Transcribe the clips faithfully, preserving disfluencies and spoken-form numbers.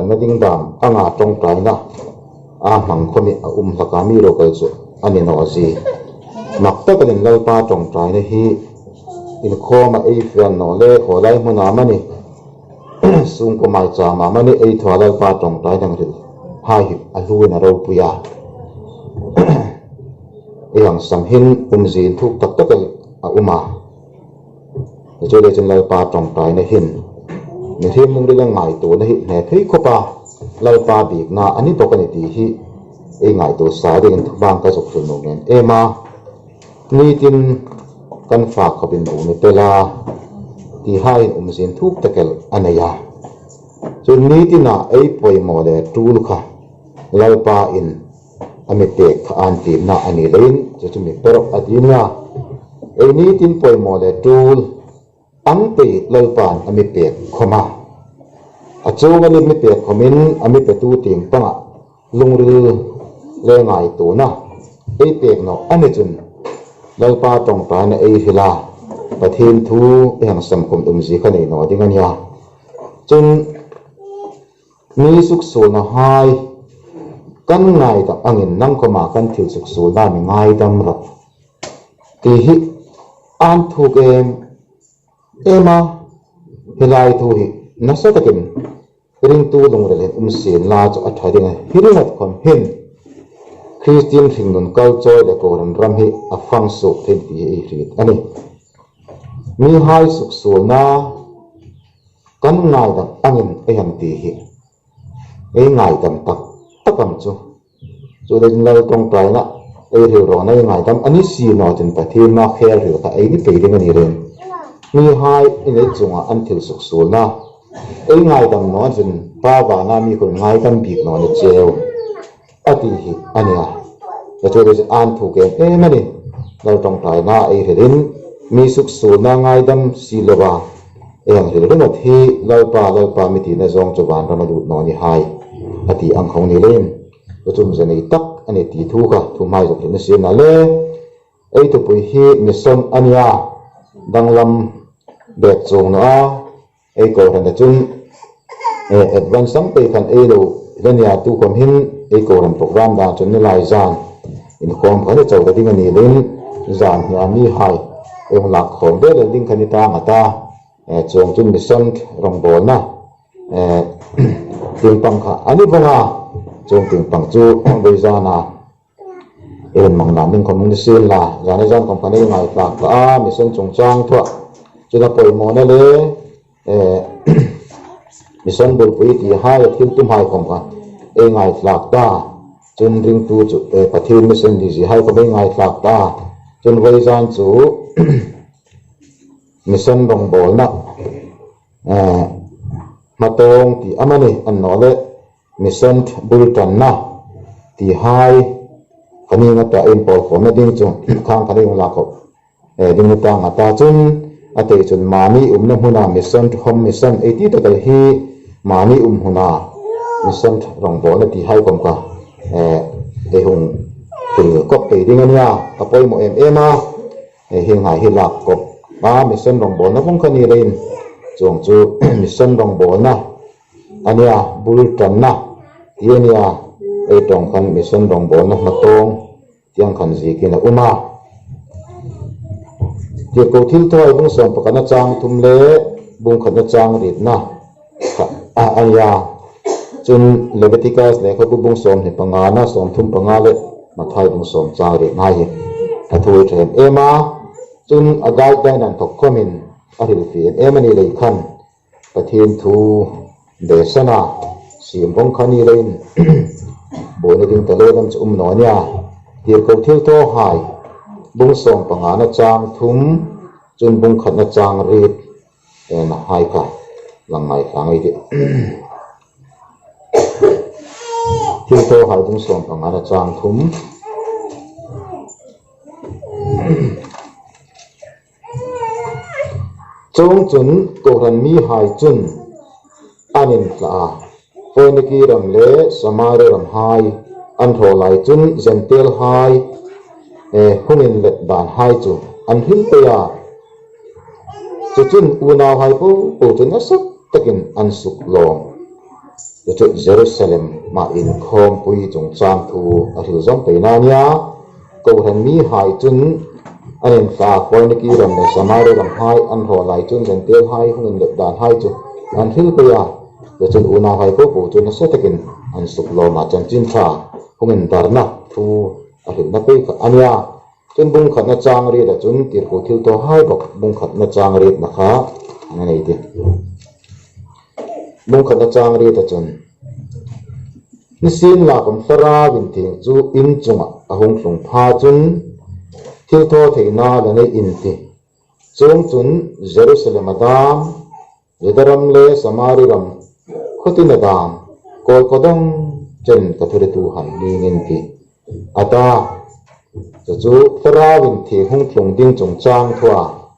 na ding dam anga ṭawngṭaina a hmang khawm hi a um hlak a, mi ro kal chu a ni naw zie. Mak takin Lalpa ṭawngṭaina hi inkhawma ei fiel naw le, khawlai hmuna mani, sungkuo maichama mani ei thaw Lalpa ṭawngṭaina hril hai hi a hluin a ropui a. Ei hangsam hin umzie inthuk tak tak a um a. Chu le chun Lalpa ṭawngṭaina hin mihriem lungrila ngaituona hi hne thei khawpa Lalpa biekna a ni bawk a ni ti hi ei ngaituo sa dingin thubang ka zuk hril nuom em em a. Nitin kan fak khawpin bu mi tel a, ti hai umzie inthuk tak el a nei a. Chu nitina ei poimaw le tul kha Lalpa in a mi pek kha an tiemna a ni leiin, chu chu mi pe rawh a ti nia. Ei nitin poimaw le tul ang pei Lalpan a mi pek khawm a. A chuong a ni mi pek khawmin a mi petu tieng panga lungril le ngaituona ei pek naw a ni chun Lalpa ṭawngṭaina ei hril a, Pathien thu ei hangsam khawm umzie kha nei naw ding a nia. Chun mi suksuolna hai kan ngaidam angin nang khawma kan thil suksuolna mi ngaidam rawh ti hi an thuk em em a. Hi lai thu hi nasa takin ringtu lungrilin um sien la chu a ṭha ding a, hi ringawt khawm hin Kristien hringnun kal chawi le kohran ram hi a fang suok thei ti hi ei hriet a nih. Mihai suksuolna kan ngaidam angin ei hang ti hi ei ngaidam tak tak am chu. Chu le Lal ṭawngṭaina ei hril rawna ei ngaidam a ni si naw chun Pathien ma khel hril kha ei ni pei ding a ni leiin. Mihai ei chunga an thil suksuolna ei ngaidam naw chun Pa vana mi khawm ngaidam bik naw ni cheu a ti hi a nia. Chu le an thuk em em a nih. Lal ṭawngṭaina ei hrilin mi suksuolna ngaidam si loa ei hang hril ringawt hi Lalpa, Lalpa mi tina zawng chu vanrama lut naw ni hai a ti ang khawm ni leiin. Chu chu umzie nei tak a ni ti thu kha thumhai zuk hril ni sien a le. Ei thupui hi mission a nia, danglam bek chuong naw a, ei kohran a chun, eh, advance ang pei khan ei lo la nia, tu khawm hin ei kohran program dan chun ni lai zan inkhawm kha ni chau ta ding a ni leiin zan hnia mihai ei hung lak khawm ve lo ding kha ni tang a ta, eh, chuong chun mission rawngbawlna, eh, tieng pang kha a ni vawng a, chuong tieng pang chu vawizana ei hung hmang dan ding khawm ni sien la, zana zan khawm khan ei ngaithlak ta a, mission chungchang thua chun a poimawna le, eh, mission bulpui ti hai a thil tum hai khawm kha ei ngaithlak ta, chun ringtu chu, eh, Pathien mission ni zie hai khawm ei ngaithlak ta, chun vawizan chu mission rawngbawlna, eh, hmatawng ti amanih a ni naw le, mission bul ṭanna ti hai kha ni nga ta, ei pawl khawmna ding chu khang khan ei hung lak khawm, eh, ding ni tang a ta chun a tei chun mani umna hmuna mission, home mission ei ti tak el hi mani um hmuna mission rawngbawlna ti hai khawm kha, eh, ei hung hril kawp pei ding a nia, a poimaw em em a. Eh, hi ngai hi lak kawp a, mission rawngbawlna vawng kha ni leiin chuong chu mission rawngbawlna a nia, bul ṭanna ti a nia, ei ṭawng khan mission rawngbawlna hmatawng ti ang khan ziekin a um a. Tirko Thilthawhai bung sawm pakhatna chang thum le bung khatna chang rietna kha a, a nia. Chun Leviticus lekhabu bung sawmhni pangana, sawmthum panga le Mathai bung sawm chang rietna hi a thu ṭha em em a. Chun a guideline inthawk khawmin a hrilfie em em a ni lei khan Pathien thu beisana siem vawng kha ni leiin buoina ding ta lo dam chu um naw nia. Tirko Thilthawhai bung sawm pangana chang thum, chun bung khatna chang riet, eh, na hai kha lang ngai tlang ei tih. Thilthawhai bung sawm pangana chang thum. Chuongchun kohran mihai chun an inthla a, Foiniki ram le Samaria ram hai an hraw lai chun Jentail hai, eh, hung inlet dan hai chu an hril pei a. Chu chun unauhai po po chu nasa takin an suklawm. Chu chu Jerusalem-a inkhawmpui chungchang thu a hril zawm peina a nia. Kohran mihai chun an inthla Foiniki ram le Samari ramhai an hraw lai chun Jentailhai hung inlet dan hai chu an hril pei a. Chu chun unauhai po po chu nasa takin an suklawm a, Chanchin Ṭha hung indarna thu a hrilna pei kha a nia. Chun bung khatna chang riet a chun tirko thilthawhai bawk bung khatna chang rietna kha an nei ti. Bung khatna chang riet a chun, Nisienlakhawm Thlarau Inthieng chu in chunga a hung tlung pha chun thilthawtheina la nei in tih. Chuong chun Jerusalem-a dam, Juda ram le Samari ram khuotina dam, kawlkawdawng chenin ka thurituhai ning in tih, a ta. Chu chu Thlarau Inthieng hung tlung ding chungchang thua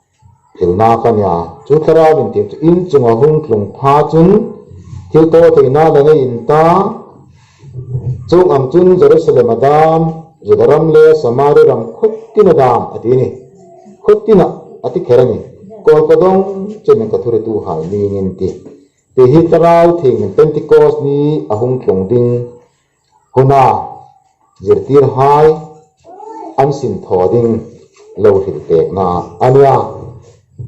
hrilna kha a nia. Chu Thlarau Inthieng chu in chunga hung tlung pha chun thilthawtheina la nei in ta. Chuong ang chun Jerusalem-a dam, Juda ram le Samari ram khuotina dam a ti a nih. Khuotina a ti kher a nih. Kawlkawdawng chenin ka thurituhai ning in tih. Ti hi Thlarau Inthieng Pentecost ni a hung tlung ding huna zirtirhai an sin thaw ding lo hril pekna a nia.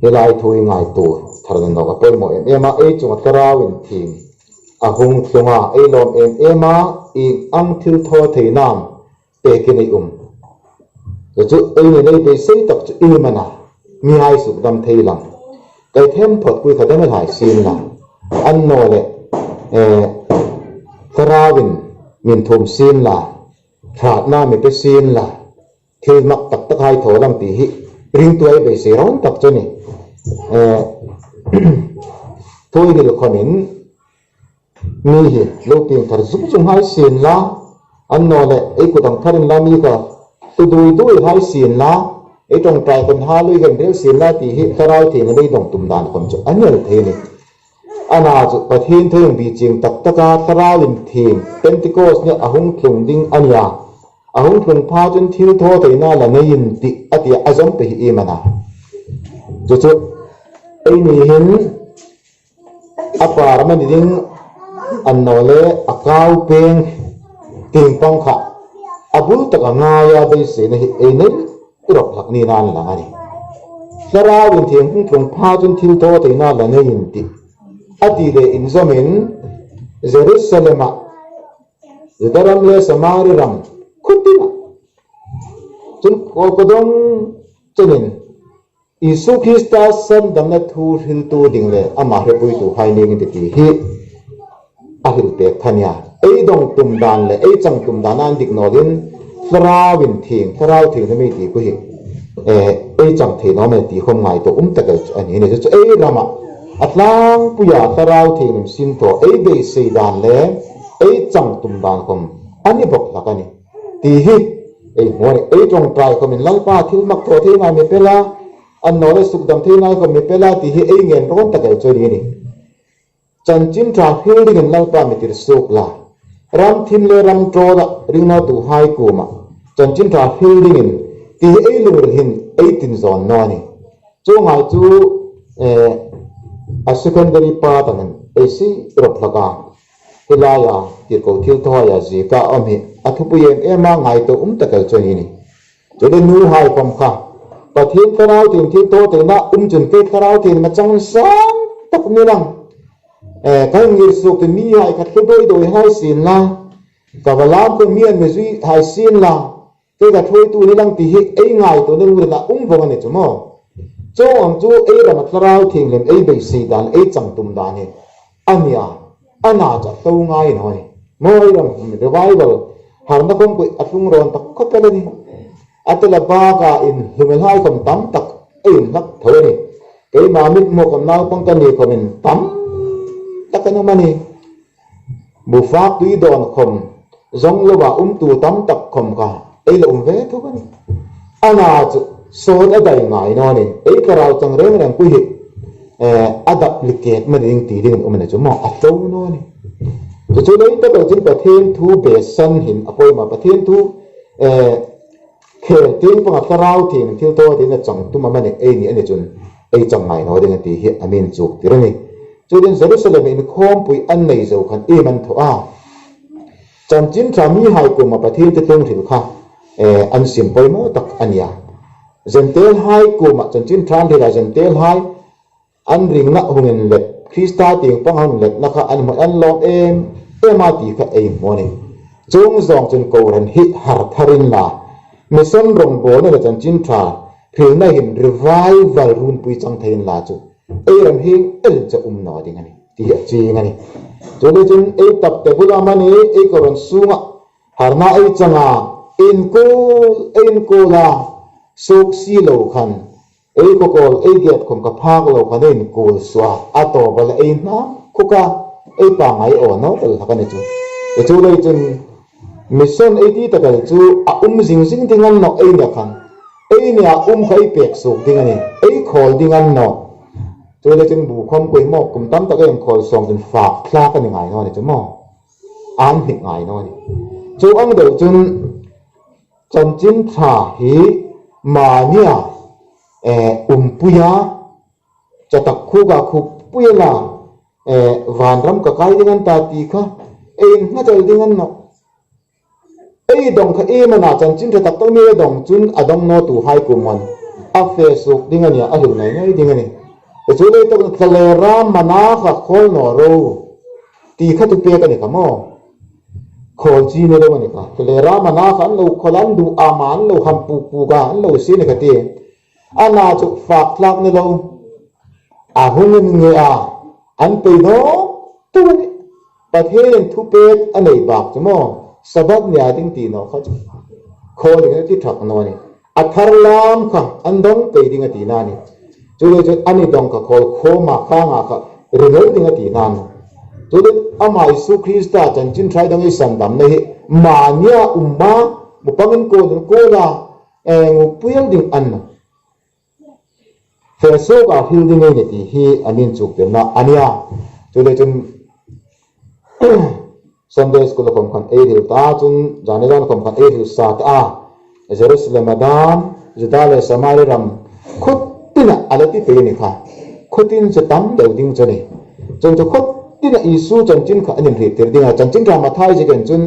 Hi lai thu hi ngaituo thar ni nawk a, poimaw em em a, ei chunga Thlarau Inthieng a hung tlung a, ei lawm em em a, ieng ang thilthawtheina pekin ei um. Chu chu eini ei beisei tak chu i ni am a na, mihai sukdam thei lang. Kei themphawt pui kha dam hai sien la, annawleh, eh, Thlarauin min thum sien la, ṭhatna mi pe sien la, thil mak tak tak hai thaw lang ti hi ringtu ei beisei rawn tak chu a nih. Eh, thu ei hril khomin mi hi lo pieng thar zung zung hai sien la, annawleh ei kut ang thar inla mi kha tu dui dui hai sien la, ei ṭawngṭai khawm ha lui hen rel sien la ti hi Thlarau Inthieng ei dong tum dan khawm chu a ni el thei a nih. A na chu Pathien thu inbi chieng tak taka Thlarau Inthieng Pentecost nia a hung tlung ding a nia. A hung tlung pha chun thilthawtheina la nei in tih a tia a zawm pei hi iem a na. Chu chu eini hin a par am a ni ding, annawleh a kau peng tieng pang kha a bul taka ngaia beiseina hi ei nei rawp hlak ni nain a lang a nih. Thlarau Inthieng hung tlung pha chun thilthawtheina la nei in tih a ti le inzawmin Jerusalem-a, Juda ram le Samari ram khuotina chun kawlkawdawng chenin Isu Krista sandamna thu hriltu ding le ama hrepuituhai ning in tih ti hi a hril pek kha a nia. Ei dong tum dan le ei chang tum dan a indik nawin Thlarau Inthieng, Thlarau Inthieng ni mi ti khu hi, eh, ei chang thei naw am a ni ti khawm ngaituo um tak el chu a nih. Chu chu ei rama a tlangpuia Thlarau Inthieng ni sin thaw ei beisei dan le ei chang tum dan khawm a ni bawk hlak a nih. Ti hi ei hmu a nih. Ei ṭawngṭai khawmin Lalpa thil mak thaw theinaa mi pe la, annawleh sukdam theinaa khawm mi pe la ti hi ei ngen rawn tak el chu a nih. Chanchin Ṭha hril dingin Lalpa mi tir suok la, ram thim le ram ṭawla ringnawtuhai kuoma Chanchin Ṭha hril dingin ti hi ei lungril hin ei tin zawn naw a nih. Chuong ang chu, eh, a secondary part angin ei siem rawp hlak a. Hi laia tirko thilthawhai a zieka awm hi a thupui em em a, ngaituo um tak el chu a nih. Chu le nuhai khawm kha Pathien Thlarau Inthieng thilthawtheina um chun kei Thlarau Inthieng ma chang sang tak ni lang. Eh, ka hung ngir suok ti mihai kha thil doi doi hai sien la, ka va lam khawm mi an mi zui hai sien la, kei ka thuoitu ni lang ti hi ei ngaituo ni lem a um vawng a ni chu maw. Chuong ang chu ei rama Thlarau Inthieng lem ei beisei dan, ei chang tum dan hi a nia, a na chu a hlo ngai naw a nih. Maw, ei ram revival harna khawm kha a tlung rawn tak khawp el a nih. A tala baka inhlum el hai khawm tam tak ei inhlak tho a nih. Keima mit hmu khawm naupang ka ni khawmin tam tak an um a nih. Bu fak tui dawn khawm zawng loa umtu tam tak khawm kha ei lo um ve tho a nih. A na chu sawn a dai ngai naw a nih. Ei thlarau chang reng reng khu hi, eh, a dap liket ma ding ti dingin um a ni chu maw, a hlo naw a nih. Chu chu lei tak el chun Pathien thu beisei hin a poimaw, Pathien thu, eh, khel tieng panga Thlarau Inthieng thilthawtheina chang tum am a ni, ei ni a ni chun ei chang ngai naw ding a ti hi a mi inchuk tir a nih. Chuleiin Jerusalem inkhawmpui an nei zo khan iem an thaw a? Chanchin Ṭha mihai kuoma Pathien thu tlung hril kha, eh, an sim poimaw tak a nih a. Jentailhai kuoma Chanchin Ṭha an hril a, Jentailhai an ringna hung inlet, Krista tieng pang hung inletna kha an hmu, an lawm em em a ti kha ei hmu a nih. Chuong zawng chun kohran hi har thar inla, mission rongbawlna le Chanchin Ṭha hrilna hin revival runpui chang thei inla chu ei ram hieng el chu um naw ding a nih ti hi a chieng a nih. Chuleiin chun ei tapte bula amanih, ei kohran sunga harna ei chang a, inkuol, ei inkuol a, suok si lo khan, ei khawkawl, ei get khawm ka phak lo khan ei inkuol suok a, a tawp a le ei hnam khawk a, ei pangngai aw naw el hlak a ni chu. Chuleiin chun mission ei ti tak el chu a um zing zing ding a ni nawh, ei ni khan. Ei nia um kha ei pek suok ding a nih, ei khawl ding a ni nawh. Chuleiin chun bu khawm kei maw, kum tam tak ei khawl sawng chun fak thlak a ni ngai naw ni chu maw. An hnik ngai naw ni. Chuong ang deu chun Chanchin Ṭha hi mania, eh, umpui a, chatak khuk a khukpui a la, eh, vanram ka kai ding a ni ta ti kha ei innghat el ding a ni nawh. Ei dong kha iem a na, Chanchin Ṭha tak tak mi ei dong chun a dong nawtuhai kuomah a fe suok ding a nih a, a hril ngai ngai ding a nih. Chuleiin tak thalera mana kha khawl naw ro ti kha thupek a ni kha maw. Khawl chi ni lo a ni kha. Thalera mana kha an lo khawl, an duh a, ama an lo ham puk puk a, an lo sie ni kha ti. Ana chu fak thlak ni lo. A hung innge a, an pei naw tu ni. Pathienin thupek a nei bak chu maw, Sabbath nia ding ti naw kha chu. Khawl ding a ti thak naw ni. A thar lam kha an dong pei ding a tina ni. Chuleiin chun an dong kha khawl khawma khanga kha ring el ding a tina ni. Chuleiin ama Isu Krista Chanchin Ṭha dong ei sandamna hi mania um a, mu pangin khawl inkuol a, eh, nguk pui el ding a ni nawh. Fe suok a hril ding ei ni ti hi a min chuktirna a nih a. Chuleiin chun Sunday School khawm khan ei hril ta chun, zani zan khawm khan ei hril sa ta a. Jerusalem a dam, Juda le Samari ram, khuo tina a la ti pei ni kha. Khuo tin chu tam deu ding chu ni. Chun chu khuo tina Isu chanchin kha an inhriettir ding a. Chanchin Ṭha Mathai ziekah chun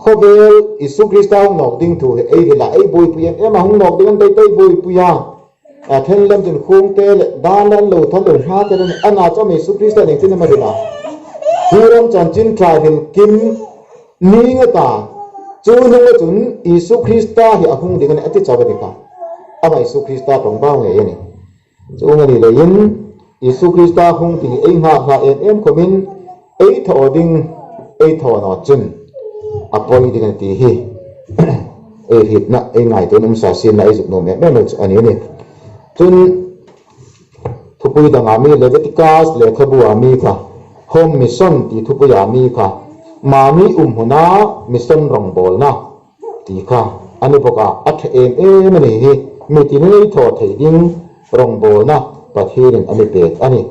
khawvel Isu Krista hung nawk ding thu hi ei hril a, ei buoipui em em a, hung nawk ding a ni ti ei buoipui a. A ṭhen lem chun khungte le dan an lo thaw lo hma te le ana chawm Isu Krista ning tin ama hril a. Hi ram Chanchin Ṭha hril kim ni nga ta. Chu hnunga chun Isu Krista hi a hung ding a ni a ti chau a ni kha. Ama Isu Krista ṭawngbau ngei a nih. Chuong a ni leiin Isu Krista hung ti hi ei nghak nghak em em khawmin ei thaw ding, ei thaw naw chun a poi ding a ni ti hi ei hrietna, ei ngaituo nuom sa sienla ei zuk nuom em em chu a ni a nih. Chun thupui danga mi, Leviticus lekhabua mi kha, home mission ti thupuia mi kha, mani um huna mission rongbawlna ti kha a ni bawk a, a ṭha em em a ni hi, mi tinin ei thaw thei ding rongbawlna Pathienin a mi pek a nih.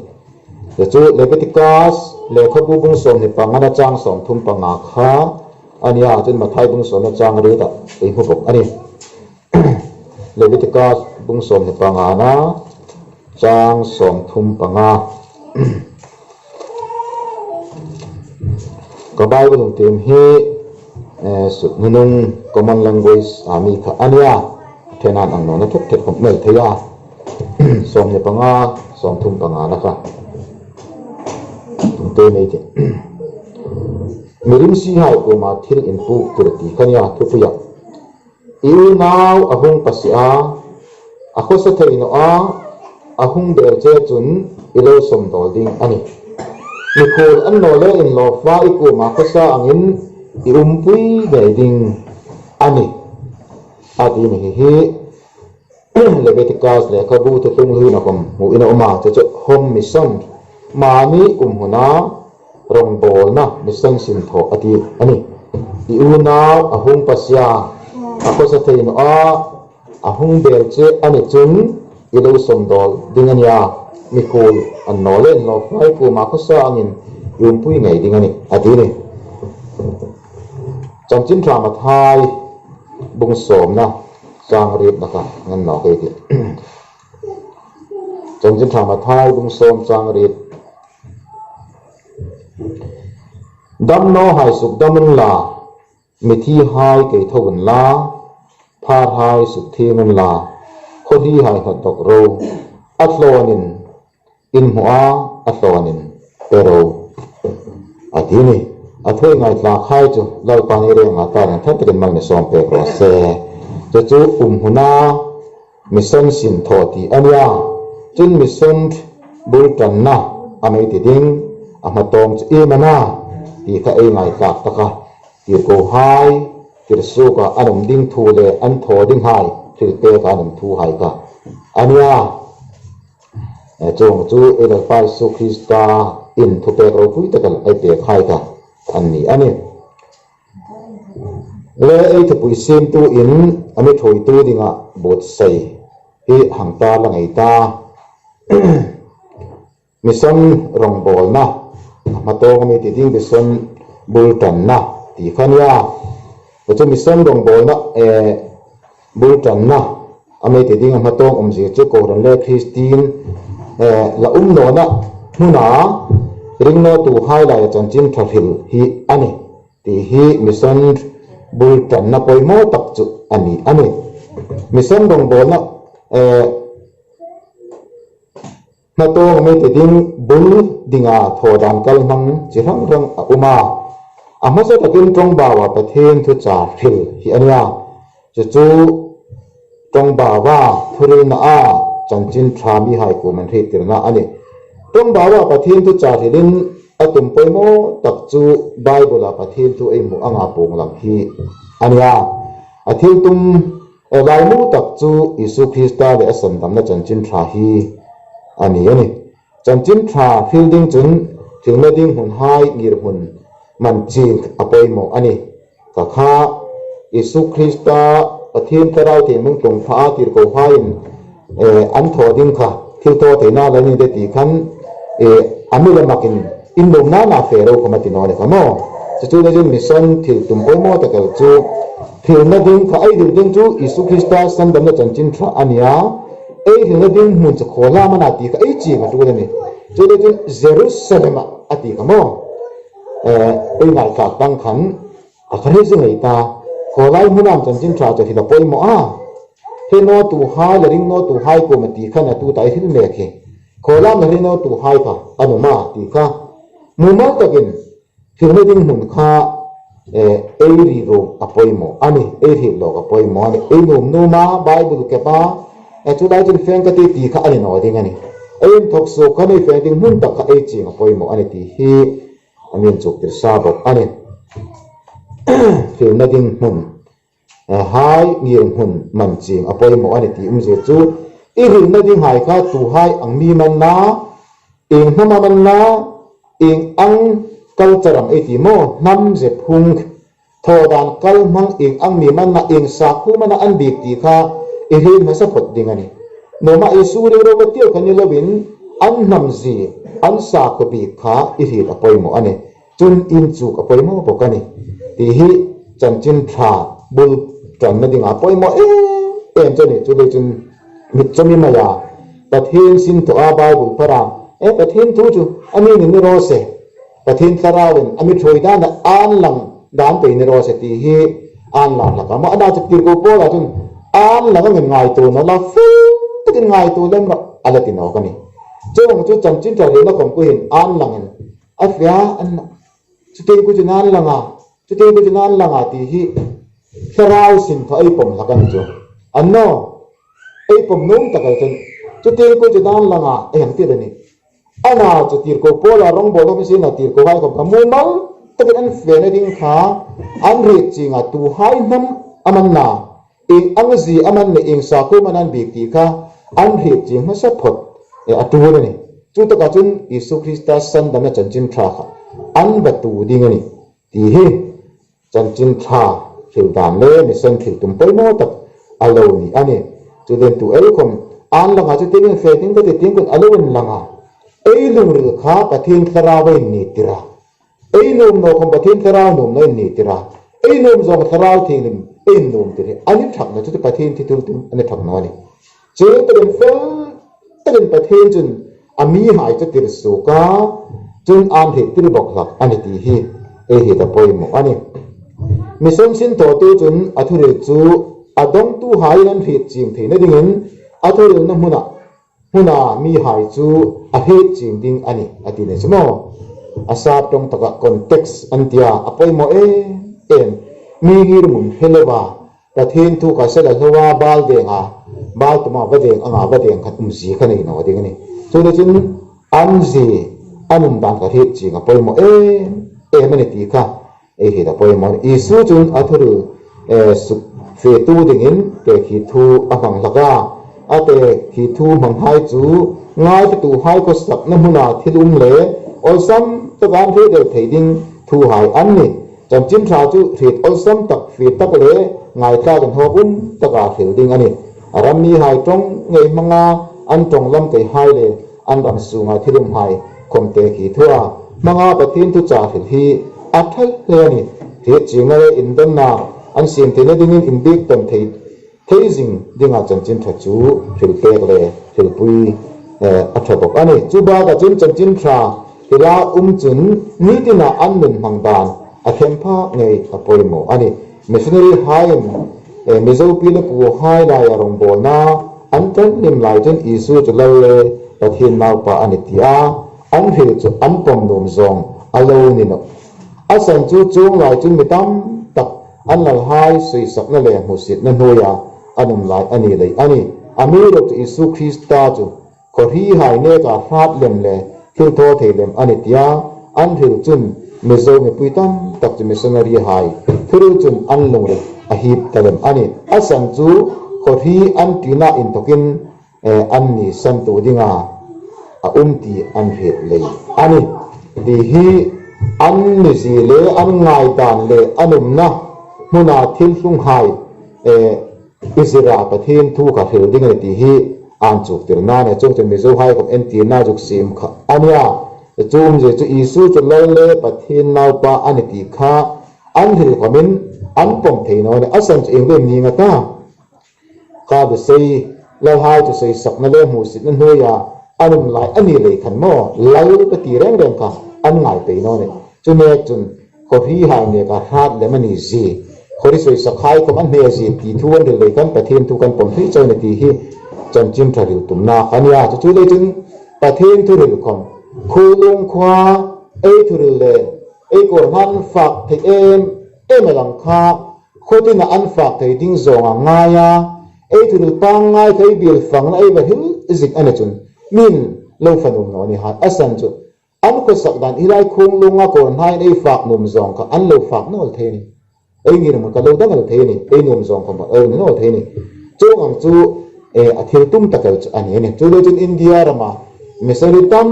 Chu chu Leviticus lekhabu bung sawmhni pangana chang sawmthum panga kha a nih a, chun Mathai bung sawmna chang riet a ei hmu bawk a nih. Leviticus bung sawmhni pangana chang sawmthum panga. Ka Bible hung tiem hi, eh, sut nunung common language a mi kha a nih a. Ṭhenin ang nawna thut thut khawm nei thei a. Sawmhni panga, sawmthum pangana kha. Hung tiem ei tih. Mirimsihai kuoma thil inpuktir ti kha a nih a, thupuia. I unau a hung pasie a, a khawsa thei naw a, a hung bel che chun i lo sawmdawl ding a nih. Mikhuol annawleh inlawfa i kuoma khawsa angin i umpui ngei ding a nih. A ti ni hi hi Leviticus lekhabu thuthlung hluina khawm hmuin a um a, chu chu home mission, mani um huna rongbawlna mission sin thaw a ti a nih. I unau a hung pasie a, a khawsa thei naw a, a hung bel che a ni chun i lo sawmdawl ding a nih a, mikhuol annawleh inlawfa i kuoma khawsa angin i umpui ngei ding a nih, a ti a nih. Chanchin Ṭha Mathai bung sawmna chang rietna kha ngan nawk ei tih. Chanchin Ṭha Mathai bung sawm chang riet. Damnawhai sukdam unla, mithihai keitho unla, pharhai sukthieng unla, khawhrihai hnawt dawk ro, a tlawnin in hmu a, a tlawnin pe ro, a ti ni. A thu ei ngaithlakhai chu Lalpan ei renga ta ring thar takin mal mi sawm pek raw se. Chu chu umhmuna mission sin thaw ti a nia. Chun mission bul ṭanna a mi ti ding, a hmatawng chu iem a na ti kha ei ngaithlak taka, tirkohai, tirsuoka an um ding thu le an thaw dinghai, thil peka an um thuhai kha a nia. Eh, chuong chu ei Lalpa Isu Krista in thupek ropui taka ei pekhai kha an ni a nih. Le ei thupui siemtuin a mi thuoitu dinga buotsai hi hang ta la ngei ta. Mission rongbawlna, a hmatawng a mi ti ding mission bul ṭanna ti kha nia. Chu mission rongbawlna, eh, bul ṭanna a mi ti ding a hmatawng umzie chu kohran le Kristien, eh, la um nawna hmuna ring nawtuhai laia chanchin ṭha hril hi a nih. Ti hi mission bul ṭanna poimaw tak chu a ni a nih. Mission rongbawlna, eh, hmatawng a mi ti ding bul dinga thaw dan kal hmang chi hrang hrang a um a. A hmasa takin ṭawngbaua Pathien thuchah hril hi a nia. Chu chu ṭawngbaua thuhrilna a chanchin ṭha mihai kuoma hriettirna a nih. Ṭawngbaua Pathien thuchah hrilin a tum poimaw tak chu Bible-a Pathien thu ei hmu anga puong lang hi a nia. A thiltum, eh, laimu tak chu Isu Krista le a sandamna chanchin ṭha hi a ni a nih. Chanchin ṭha hril ding chun hrilna ding hmunhai ngirhmun man chieng a poimaw a nih. Kha kha Isu Krista Pathien Thlarau Thienghlim tlung pha a tirkohaiin, eh, an thaw ding kha thil thaw theina la ni de ti khan, eh, a mi la makin in nuomna na fe ro khawm a ti naw ni kha maw. Chu chu le chun mission thil tum poimaw tak el chu hrilna ding kha ei hril ding chu Isu Krista sandamna chanchin ṭha a nia. Ei hrilna ding hmun chu khawlam a na ti kha ei chieng a ṭul a nih. Chu le chun Jerusalem-a a ti kha maw. Eh, ei ngaithlak tang khan a kha hre zing ei ta. Khawlai hmuna am chanchin ṭha chu hril a poimaw a. Hre nawtuhai le ring nawtuhai kuoma ti khan a tuta ei hril mek hi. Khawlam le hre nawtuhai kha an um a ti kha. Mumal takin hrilna ding hmun kha, eh, ei ri ro a poimaw a nih, ei hril lawk a poimaw a nih. Ei nuom nuoma Bible kepa, eh, chu lai chun fe ka ti ti kha a ni naw ding a nih. Ei inthawk suok khan ei fe ding hmun tak kha ei chieng a poimaw a nih ti hi a mi inchuktir sa bawk a nih. Hrilna ding hmun, eh, hai ngirhmun man chieng a poimaw a nih ti umzie chu, i hrilna dinghai kha tuhai ang mi am a na, ieng hnam am a na, ieng ang culture am ei ti maw, hnam zep hung, thaw dan kal hmang ieng ang mi am a na, ieng sakhuo am a na an bik ti kha i hril hmasa phawt ding a nih. Nuoma Isu ring ro ka ti kha ni lovin, an hnam zie, an sakhuo bik kha i hril a poimaw a nih. Chun inchuk a poimaw bawk a nih. Ti hi chanchin ṭha bul ṭanna dinga poimaw em em chu a nih. Chu le chun mit chawm i maia Pathien sin thaw a Bible phara, eh, Pathien thu chu a mi ni ni raw se, Pathien Thlarauin a mi thuoi dan a an lang dan pei ni raw se ti hi an lang hlak a. Maw, a na chu tirko Paula chun an lang angin ngaituo naw la, fe takin ngaituo lem rawh a la ti nawk a nih. Chuong chu chanchin ṭha hrilna khawm khu hin an langin a fe a, an na, chutieng khu chun an lang a, chutieng khu chun an lang a ti hi Thlarau sin thaw ei pawm hlak a ni chu. An naw, ei pawm nuom tak el chun, chutieng khu chun an lang a, ei hang ti le ni. A na chu tirko Paula rongbawlna khawm sin a tirkohai khawm kha mumal takin an fena ding kha an hriet chieng a, tuhai hnam am a na, ieng ang zie am a na, ieng sakhuo am a na an bik ti kha an hriet chieng hmasa phawt, eh, a ṭul a nih. Chu taka chun Isu Krista sandamna chanchin ṭha kha an va tuo ding a nih. Ti hi chanchin ṭha hril dan le mission hril tum poimaw tak a lo ni a nih. Chu le chun tu ei khawm an lang a, chutiengin fe ding ka ti tieng khun a lo inlang a. Ei lungril kha Pathien Thlarau a inni tir a. Ei nuom naw khawm Pathien Thlarau nuom naw a inni tir a. Ei nuom zawng Thlarau Thienghlim a innuom tir hi a ni ṭhak naw chu Pathien thi thiltum a ni ṭhak naw a nih. Chu takin fel takin Pathien chun a mihai chu tir suok a, chun an hriettir bawk hlak a nih ti hi ei hriet a poimaw a nih. Mission sin thawtu chun a thuhril chu a dawngtuhaiin an hriet chieng theina dingin a thuhrilna hmuna, hmuna mihai chu a hriet chieng ding a nih a ti ni chu maw. A sap ṭawng taka context an tia a poimaw em em. Mi ngirhmun hre lova Pathien thu kha sela hlowa bal denga, bal tuma va deng anga va deng khan umzie kha nei naw ding a nih. Chuleiin an zie an um dan kha hriet chieng a poimaw em em a nih ti kha ei hriet a poimaw. Isu chun a thuhril, eh, sukfetu dingin tekhi thu a hmang hlak a. A tekhi thu hmanghai chu ngaithlatuhai khawsakna hmuna thil um le awlsam taka an hriet el thei ding thuhai an nih. Chanchin Ṭha chu hriet awlsam tak, fe tak le ngaithlak inhawk um taka hril ding a nih. A ram mihai ṭawng ngei hmanga an ṭawng lam keihai le an ram sunga thil umhai khawm tekhi thua hmanga Pathien thuchah hril hi a ṭha hle a nih. Hriet chiengna le indonna an siem theina dingin inbiek tawn thei, thei zing dinga Chanchin Ṭha chu hril pek le hrilpui, eh, a ṭha bawk a nih. Chu baka chun Chanchin Ṭha hrila um chun nitina an nun hmang dan a thleng phak ngei a poimaw a nih. Missionary haiin, eh, Mizo pi le puhai laia rawngbawlna an ṭan hlim lai chun Isu chu Lal le Pathien Naupa a nih tia an hril chu an pawm nuom zawng a lo ni nawh. A san chu chuong lai chun mi tam tak an lalhai suisakna le hmusietna hnuoia an um lai a ni lei a nih. Amiruokchu Isu Krista chu khawhrihai neka hrat lem le thilthawthei lem a nih tia an hril chun Mizo mipui tam tak chu missionary hai thuhril chun an lungril a hip ta lem a nih. A san chu khawhri an ṭina inthawkin, eh, an ni santu dinga a um ti an hriet lei a nih. Ti hi an mizie le an ngaidan le an umna hmuna thil tlunghai, eh, i zira Pathien thu kha hril ding a nih ti hi an chuktirna a nih. Chuongchun Mizohai khawm entirna zuk siem kha a nih a. Chuong zie chu Isu chu Lal le Pathien Naupa a nih ti kha an hril khawmin an pawm thei naw a nih. A san chu ieng vem ni nga ta? Kha bu sei, lalhai chu suisakna le hmusietna hnuoia an um lai a ni lei khan maw, Lal ka ti reng reng kha an ngai pei naw a nih. Chu mek chun khawhrihai neka hrat lem a ni zie, khawhri suisakhai khawm an hne zie ti thu an hril lei khan Pathien thu kan pawm thei chau a nih ti hi Chanchin Ṭha hril tumna kha a nih a. Chu chu lei chun Pathien thuhril khawm, Khulung khuoa ei thuhril le ei kawrhnan fak thei em em a lang kha, khaw tina an fak thei ding zawnga ngaia ei thuhril pangngai kha ei biel fangna ei va hril zik a nih chun min lo fa nuom naw a ni hai. A san chu an khawsak dan hi lai Khulunga kawrhnain ei fak nuom zawng kha an lo fak naw el thei a nih. Ei ngirhmun kha lo dang el thei a nih. Ei nuom zawng kha lo ni naw el thei a nih. Chuong ang chu, eh, a thil tum tak el chu a ni a nih. Chu lei chun India rama missionary tam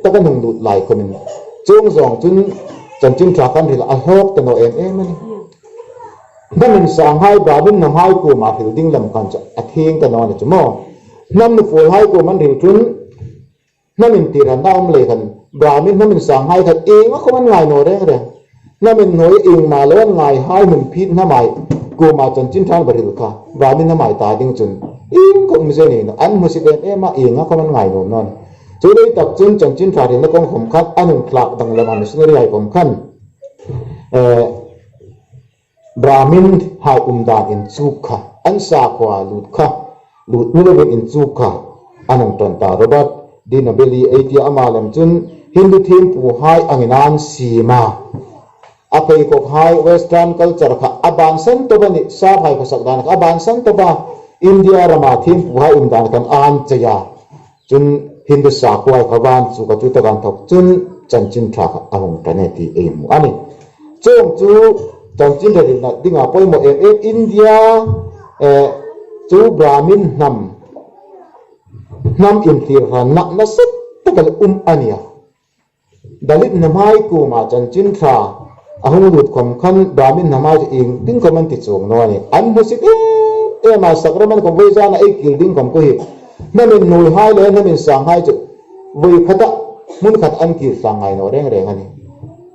tak an hung lut lai khawmin chuong zawng chun Chanchin Ṭha kan hril a hlawk ta naw em em a nih. Hnam insanghai, Brahmin hnamhai kuoma hril ding lam khan chu a thieng ta naw a nih chu maw. Hnam nupuolhai kuoma an hril chun hnam intirhranna um lei khan Brahmin hnam insanghai kha ienga khawm an ngai naw reng reng. Hnam inhnuoi iengma lo an ngaihai hmun phit hnamhai kuoma Chanchin Ṭha an va hril kha Brahmin hnamhai ta ding chun ieng khawm um zie ni naw, an hmusit em em a, ienga khawm an ngai nuom naw a nih. Chu lei tak chun Chanchin Ṭha hrilna kawng khawm khan an hung thlak danglam a, missionary hai khawm khan, eh, Brahmin hai um dan inchuk kha, an sakhuoa lut kha, lut ni lovin inchuk kha an hung ṭan ta. Robert Di Nobili ei tia ama lem chun Hindu thiempuhai angin an siem a. A pheikhawkhai Western culture kha a bansan tawp a nih, saphai khawsak dan kha a bansan tawp a, India rama thiempuhai um dan khan an chei a. Chun Hindu sakhuohai kha van chu kha chu taka inthawk chun Chanchin Ṭha kha a hung ṭan e ti ei hmu a nih. Chuong chu Chanchin Ṭha hrilna dinga poimaw em em. India, eh, chu Brahmin hnam, hnam inthlirhranna nasa tak el um a nih a. Dalit hnamhai kuoma Chanchin Ṭha a hung lut khawm khan Brahmin hnamhai chu ieng ding khawm an ti chuong naw a nih. An hmusit em em a, sacrament khawm voi zana ei kir ding khawm khu hi hnam inhnuoihai le hnam insanghai chu voi khata hmun khat an kir tlang ngai naw reng reng a nih.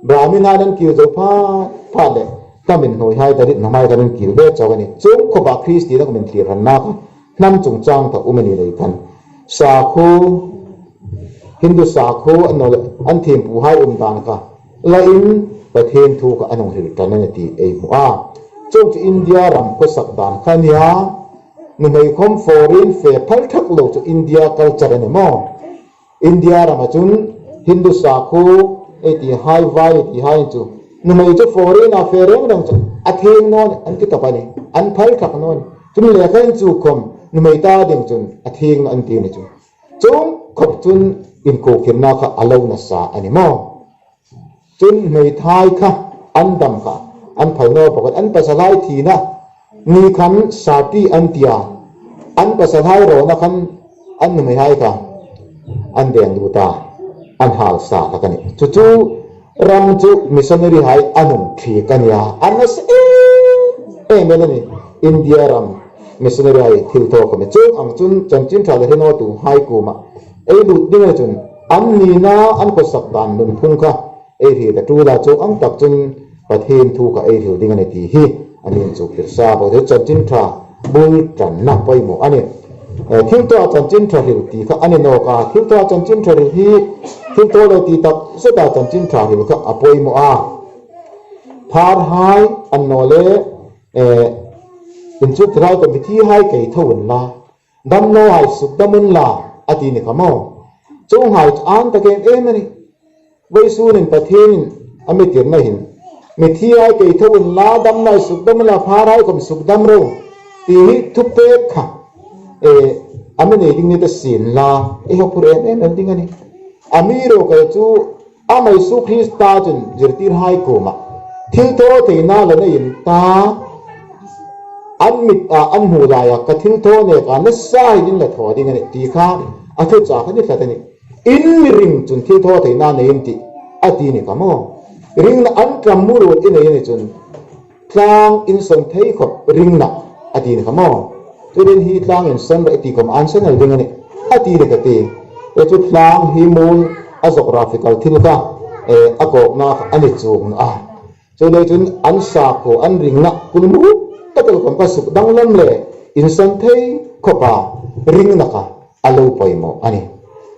Brahmin hai an kir zo phat phat le hnam inhnuoihai, Dalit hnamhai khan an kir ve chau a nih. Chuong khawpa Kristien khawm inthlirhranna kha hnam chungchang thaw um a ni lei khan, sakhuo, Hindu sakhuo an naw le an thiempuhai um dan kha la in Pathien thu kha an hung hril ṭan a ni ti ei hmu a. Chuong chu India ram khawsak dan kha a nia. Nuhmei khawm foreign fe phal thak lo chu India culture a ni maw. India rama chun Hindu sakhuo ei ti hai, vai ei ti hai chu nuhmei chu foreign-a fe reng reng chu a thieng naw ni an ti tawp a nih. An phal thak naw ni. Chun lekha inchuk khawm nuhmei ta ding chun a thieng naw an ti ni chu. Chuong khawp chun inkhukhirna kha a lo nasa a ni maw. Chun nuhmei thai kha an dam kha an phal naw bawk a, an pasalhai thina ni khan sati an ti a, an pasalhai rawna khan an nuhmeihai kha an deng lut a, an hal sa hlak a nih. Chu chu ram chu missionary hai an hung thik a nia, an nasa em em a nih. India ram missionary hai thilthaw khawm a ni. Chuong ang chun chanchin ṭha le hre nawtuhai kuoma ei lut ding a ni chun an nina an khawsak dan nunphung kha ei hriet a ṭul a, chuong ang tak chun Pathien thu kha ei hril ding a ni ti hi an inchuk tir sa bawk. Chanchin ṭha bul ṭanna poimaw a nih. Eh, thilthaw chanchin ṭha hril ti kha a ni nawk a, thilthaw chanchin ṭha hril hi thilthaw lo ti tak zeta chanchin ṭha hril kha a poimaw a. Pharhai annawleh, eh, inchuktirhai khawm mithihai kei tho unla, damnawhai sukdam unla a ti ni kha maw. Chuonghai chu an tak em em a nih. Vawisun hin Pathienin a mi tirna hin mithihai kei tho unla, damnawhai sukdam unla, pharhai khawm sukdam ro ti hi thupek kha, eh, a mi nei ding ni ta sien la, ei hawphur em em el ding a nih. Amiruokchu ama Isu Krista chun zirtirhai kuoma thilthawtheina la nei in ta, an mit a an hmu laia ka thilthaw neka nasa hin in la thaw ding a nih ti kha a thuchah kha ni tlat a nih. In mi ring chun thilthawtheina nei in tih a ti ni kha maw. Ringna an ṭam mu ruot i nei a ni chun tlang insawn thei khawp ringna a ti ni kha maw. Turin hi tlang insawn rawh i ti khawm an sawn el ding a nih a ti ni kha ti. E chu tlang hi muol a geographical thil kha, eh, a kawkna kha a ni chuong naw a. Chuleiin chun an sakhuo an ringna kulmuk tak el khawm kha sukdanglam le insawn thei khawpa ringna kha a lo poimaw a nih.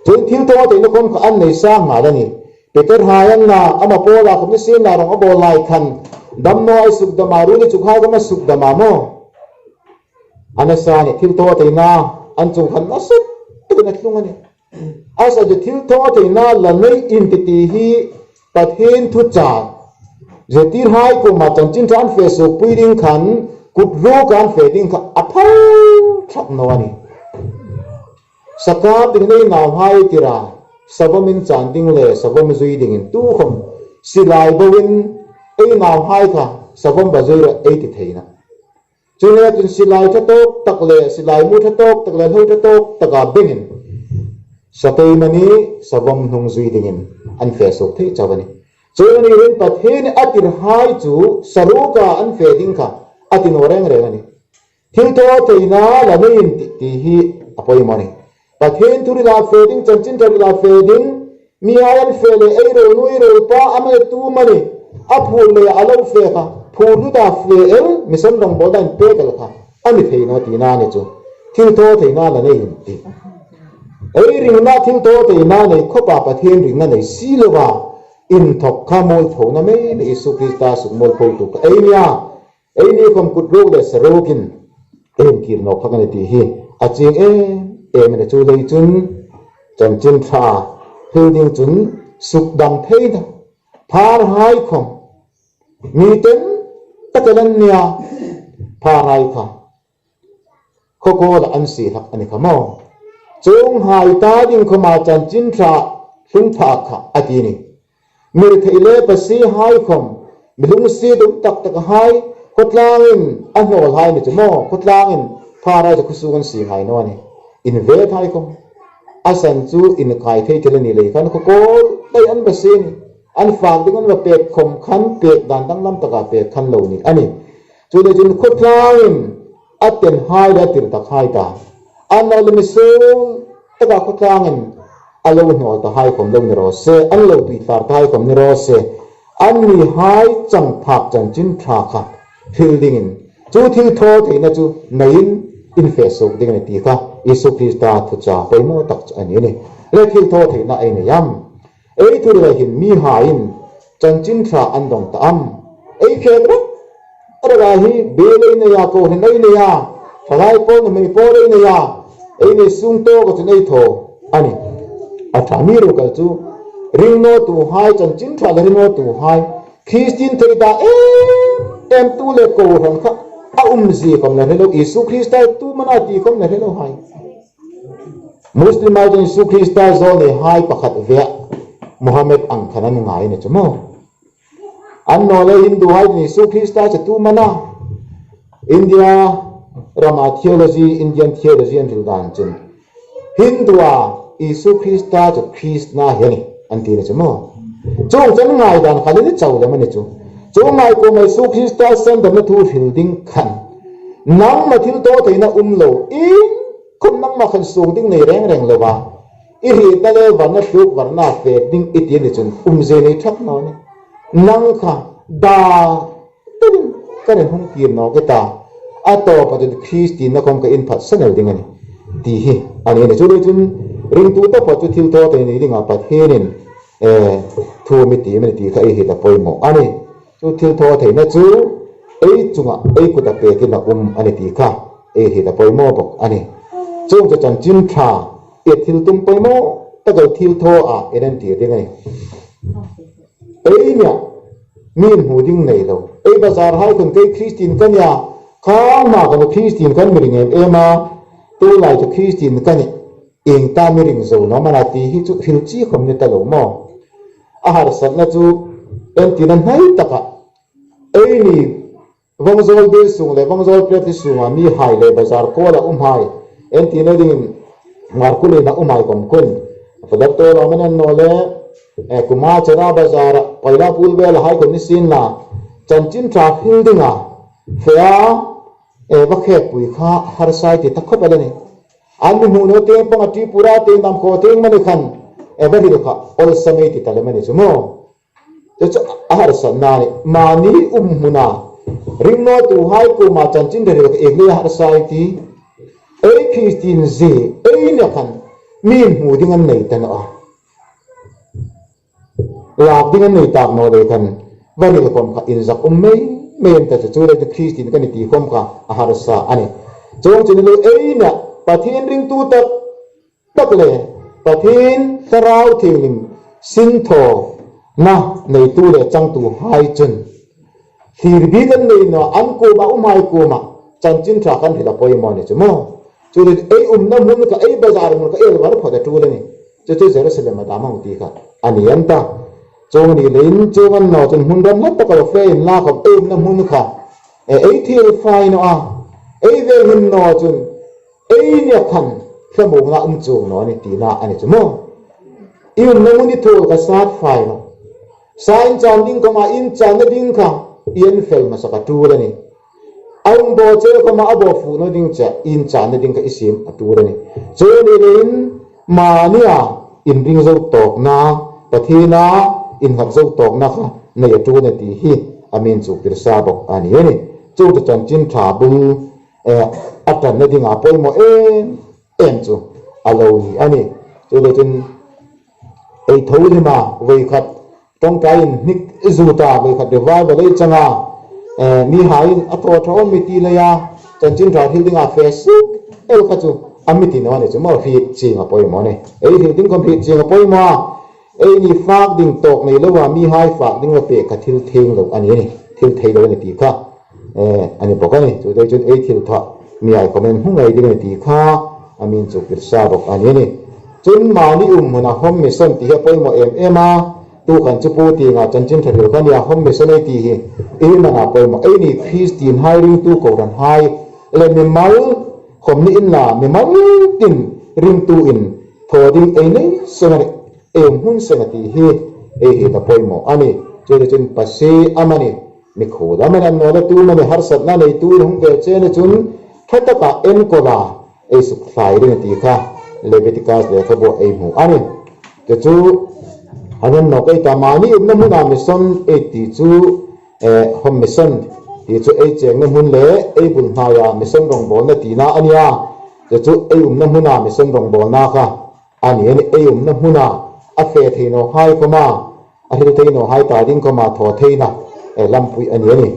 Chun thilthawtheina khawm kha an nei sa nghal a nih. Peter hai an na, ama Paula khawm ni sien la rawng a bawl lai khan damnawhai sukdam a, ruol le chukhai khawm a sukdam a maw. A nasa a nih, thilthawtheina an chung khan nasa takin a tlung a nih. A sa chu thilthawtheina la nei in tih ti hi Pathien thuchah zirtirhai kuoma chanchin ṭha an fe suokpui ding khan kut ruok an fe ding kha a phal thak naw a nih. Sakap dingin ei nauhai tira, savawm inchan ding le savawm zui dingin tukhawm silai boin ei nauhai kha savawm va zui rawh ei ti thei naw. Chuleiin chun silai ṭha tawk tak le silai mu ṭha tawk tak le hlo ṭha tawk taka bengin sateimani savawm hnung zui dingin an fe suok thei chau a nih. Chuleiin Pathienin a tirhai chu saruoka an fe ding kha a ti naw reng reng a nih. Thilthawtheina la nei in tih ti hi a poimaw a nih. Pathien thu rila fe ding, chanchin ṭha rila fe ding, mihai an fe le ei ruol nu ei ruol pa amanih tu amanih a phur le a lo fe kha phur luta fe el, mission rongbawlna inpek el kha a ni thei naw tina a ni chu. Thilthawtheina la nei in tih. Ei ringna thilthawtheina nei khawpa Pathien ringna nei si loa inthawk kha muolphona mei mei Isu Krista sukmuolphotu kha ei nia. Eini khawm kut ruok le saruokin ei hung kir nawk hlak a nih ti hi a chieng em em a nih. Chuleiin chun chanchin ṭha hril ding chun sukdam theina pharhai khawm mi tem tak el an nia, pharhai kha khawkawla an sie hlak a ni kha maw. Chuonghai ta ding khawma chanchin ṭha hlung phak kha a ti a nih. Mi rethei le pasihai khawm, mi lungsiet um tak tak hai, khawtlangin a hnawlhai ni chu maw, khawtlangin pharhai chu khawsung an sie hai naw a nih. Inve thai khawm a san chu inkai thei thil a ni lei khan khawkawl lei an va sie a nih. An fak ding an va pek khawm khan pek dan danglam taka pek khan lo ni a nih. Chuleiin chun khawtlangin a tenhai le a tir takhai ta, an lo le mi suol taka khawtlangin a lo hnawl tahai khawm lo ni raw se, an lo tui thlar tahai khawm ni raw se, an mihai chang phak chanchin ṭha kha hril dingin chu thilthawtheina chu neiin in fe suok ding a nih ti kha Isu Krista thuchah poimaw tak chu a ni a nih. Le thilthawtheina ei nei am? Ei thu rila hin mihaiin chanchin ṭha an dawng ta am? Ei khek rak rak a hi, biel ei nei a, kohran ei nei a, thalai pawl, nuhmei pawl ei nei a, ei nei sung tawka chun ei thaw a nih. A ṭha mi ro kal chu, ring nawtuhai, chanchin ṭha le ring nawtuhai, Kristien thei ta em em tu le kohran kha a um zie khawm la hre lo, Isu Krista tu am a na ti khawm la hre lo hai. Muslim-hai chun Isu Krista zawlneihai pakhat ve a, Muhammad ang khan an ngai a ni chu maw. Annawleh Hindu-hai chun Isu Krista chu tu am a na. India rama theology, Indian theology an hril dan chun, Hindu-a Isu Krista chu Krishna hi a nih, an ti a ni chu maw. Chuong chu an ngai dan kha a ni chau lem a ni chu. Chuong ngai kuoma Isu Krista sandamna thu hril ding khan, nangma thilthawtheina um lo, iengkhawm nangma khan suong ding nei reng reng lo a, i hriet ta le varna hluk, varna fek ding i ti a ni chun, um zie nei ṭhak naw nih. Nang kha da, tunin kan inhung kir nawk i ta. A tawpa chun Kristienna khawm ka inphatsan el ding a nih, ti hi a ni a ni. Chuleiin chun ringtu taphawt chu thilthawthei nei dinga Pathienin, eh, thu mi ti a ni ti kha ei hriet a poimaw a nih. Chu thilthawtheina chu ei chunga ei kuta pekin a um a ni ti kha ei hriet a poimaw bawk a nih. Chuong chu chanchin ṭha, i thil tum poimaw tak el thilthaw a, ei inentir ding a nih. Ei nia, mi inhmu ding nei lo. Ei bazar-hai khun kei Kristien ka nia, khang hma khan Kristien kan mi ring em em a, tulai chu Kristien ka nih, ieng ta mi ring zo naw am a na ti hi chu hril chi khawm ni ta lo maw. A harsatna chu, entirna hnai taka, eini Vangzawl biel sung le Vangzawl prep sunga mihai le bazar kawla umhai, entirna dingin Hmarkhawlien-a umhai khawm khun, Father Tawlawm an annawleh, eh, Kumachara bazara, Pailapul velahai khawm ni sienla, chanchin ṭha hril dinga fe a, eh, va khekpui kha harsa ei ti ta khawp el a nih. An mi hmu naw tieng panga Tripura tieng, Namkhaw tieng mani khan, eh, va hril kha olsam ei ti ta lem a ni chu maw. Chu chu a harsatna a nih. Mani um hmuna ring nawtuhai kuoma chanchin ṭha hril kha ieng leia harsa ei ti. Ei Kristien zie, ei nia khan mi inhmu ding an nei ta naw a, lak ding an nei tak naw lei khan, va hril khawm kha inzak um mei mei an ta chu, chuleiin Kristien ka nih ti khawm kha a harsa a nih. Chuong chu ni lo, ei nia Pathien ringtu tak tak le Pathien Thlarau Thienghlim sinthawna neitu le changtuhai chun thlir bik an nei naw, an kuoma umhai kuoma chanchin ṭha kan hril a poimaw a ni chu maw. Chuleiin ei umna hmun kha, ei bazar hmun kha el var phawt a ṭul a nih. Chu chu Jerusalem-a dam a hung ti kha a ni an ta. Chuong a ni leiin chuong a ni naw chun hmun ram hlat taka fe inla khawm ei umna hmun kha, eh, ei thil fai naw a, ei ve him naw chun ei nia khan thlamuongna um chuong naw a nih tina a ni chu maw. I umna hmun i thawl kha sat fai naw. Sa in chan ding khawma in channa ding kha i en fel hmasa kha a ṭul a nih. A hung bo che khawma a bo fuk naw ding che in channa ding kha i siem a ṭul a nih. Chu ni leiin mania inring zo tawkna, Pathiena innghat zo tawkna kha nei a ṭul a nih ti hi a mi inchuktirsa bawk a ni a nih. Chu chu chanchin ṭha bul, eh, a ṭanna dinga poimaw em em chu a lo ni a nih. Chuleiin chun ei tho hlima, voi khat ṭawngṭaiin hnik zu ta, voi khat revival ei changa, eh, mihaiin a thaw ṭha am i ti leia chanchin ṭha hril dinga fe suk el kha chu a mi ti naw a ni chu maw, hriet chieng a poimaw a nih. Ei hril ding khawm hriet chieng a poimaw a. Eini fak ding tawk nei loa mihai fak ding a pek kha thil thei lo a ni a nih. Thil thei lo a ni ti kha, eh, a ni bawk a nih. Chuleiin chun ei thil ṭha mihai khawmin hmu ngei ding a ni ti kha a mi inchuktirsa bawk a ni a nih. Chun mani um hmuna home mission ti hi a poimaw em em a. Tu khan chu pu tienga chanchin ṭha hril ka nia, home mission ei ti hi ei hmuna poimaw. Eini Kristienhai ringtu kohranhai le mimal khawm ni inla, mimal tin ringtuin thaw ding ei nei seng a nih. Ei um hmun seng a ti hi ei hriet a poimaw a nih. Chuleiin chun pasie amanih, mikhuol amanih, annawleh tu amanih harsatna neitu in hung ve che a ni chun ṭha taka enkawl a ei sukthlai ding a ti kha Leviticus lekhabuah ei hmu a nih. Chu chu a ngen nawk ei ta, mani umna hmuna mission ei ti chu, eh, home mission ti chu ei chengna hmun le ei bul hnaia mission rawngbawlna tina a nia. Chu chu ei umna hmuna mission rawngbawlna kha a ni a nih. Ei umna hmuna a fe thei nawhai khawma a hril thei nawhai ta ding khawma thaw theina, eh, lampui a ni a nih.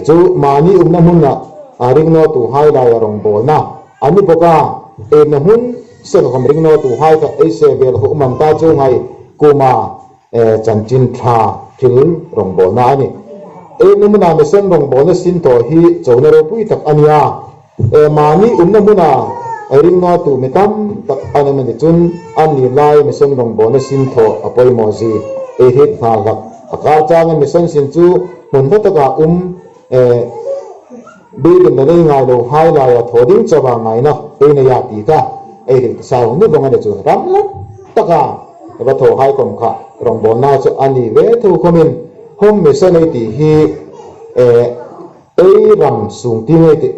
Chu mani umna hmuna, a, ringnawtuhai laia rawngbawlna a ni bawk a, umna hmun seng khawm ringnawtuhai kha ei se vel khawm um an ta, chuonghai kuoma, eh, chanchin ṭha hril rawngbawlna a nih. Umna hmuna mission rawngbawlna sin thaw hi chona ropui tak a ni a. Eh, mani umna hmuna, eh, ringnawtu mi tam tak an um a ni chun, anni lai mission rawngbawlna sin thaw a poimaw zie ei hriet nghal hlak. A kar changa mission sin chu hmun hla taka um, eh, bikin la nei ngai lohai laia thaw ding chauha ngaina ei nei a ti kha ei hril sa ni vawng a ni chu. Ram lam taka va thawhai khawm kha rawngbawlna chu a ni ve tho khawmin, home mission ei ti hi, eh, ei ram sung ti ngei ti,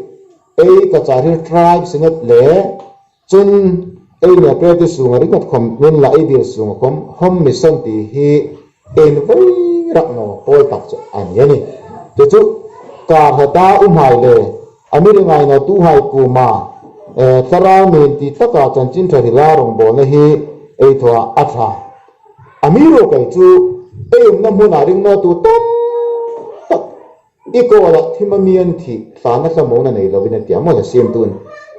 ei Kachari tribe singhet le chun ei Nepali sunga ringawt khawm ni inla, ei biel sunga khawm home mission ti hi ei invoi rak naw pawl tak chu a ni a nih. Chu chu kar hla ta umhai le a mi ring ngainawtuhai kuoma, eh, thlarau mi ti taka chanchin ṭha hrila rawngbawlna hi ei thaw a ṭha. Amiruokchu ei umna hmuna ringnawtu tam tak i kawla thim a mi an thi, thlana thlamuongna nei lovin a ti a maw, la siemtu'n.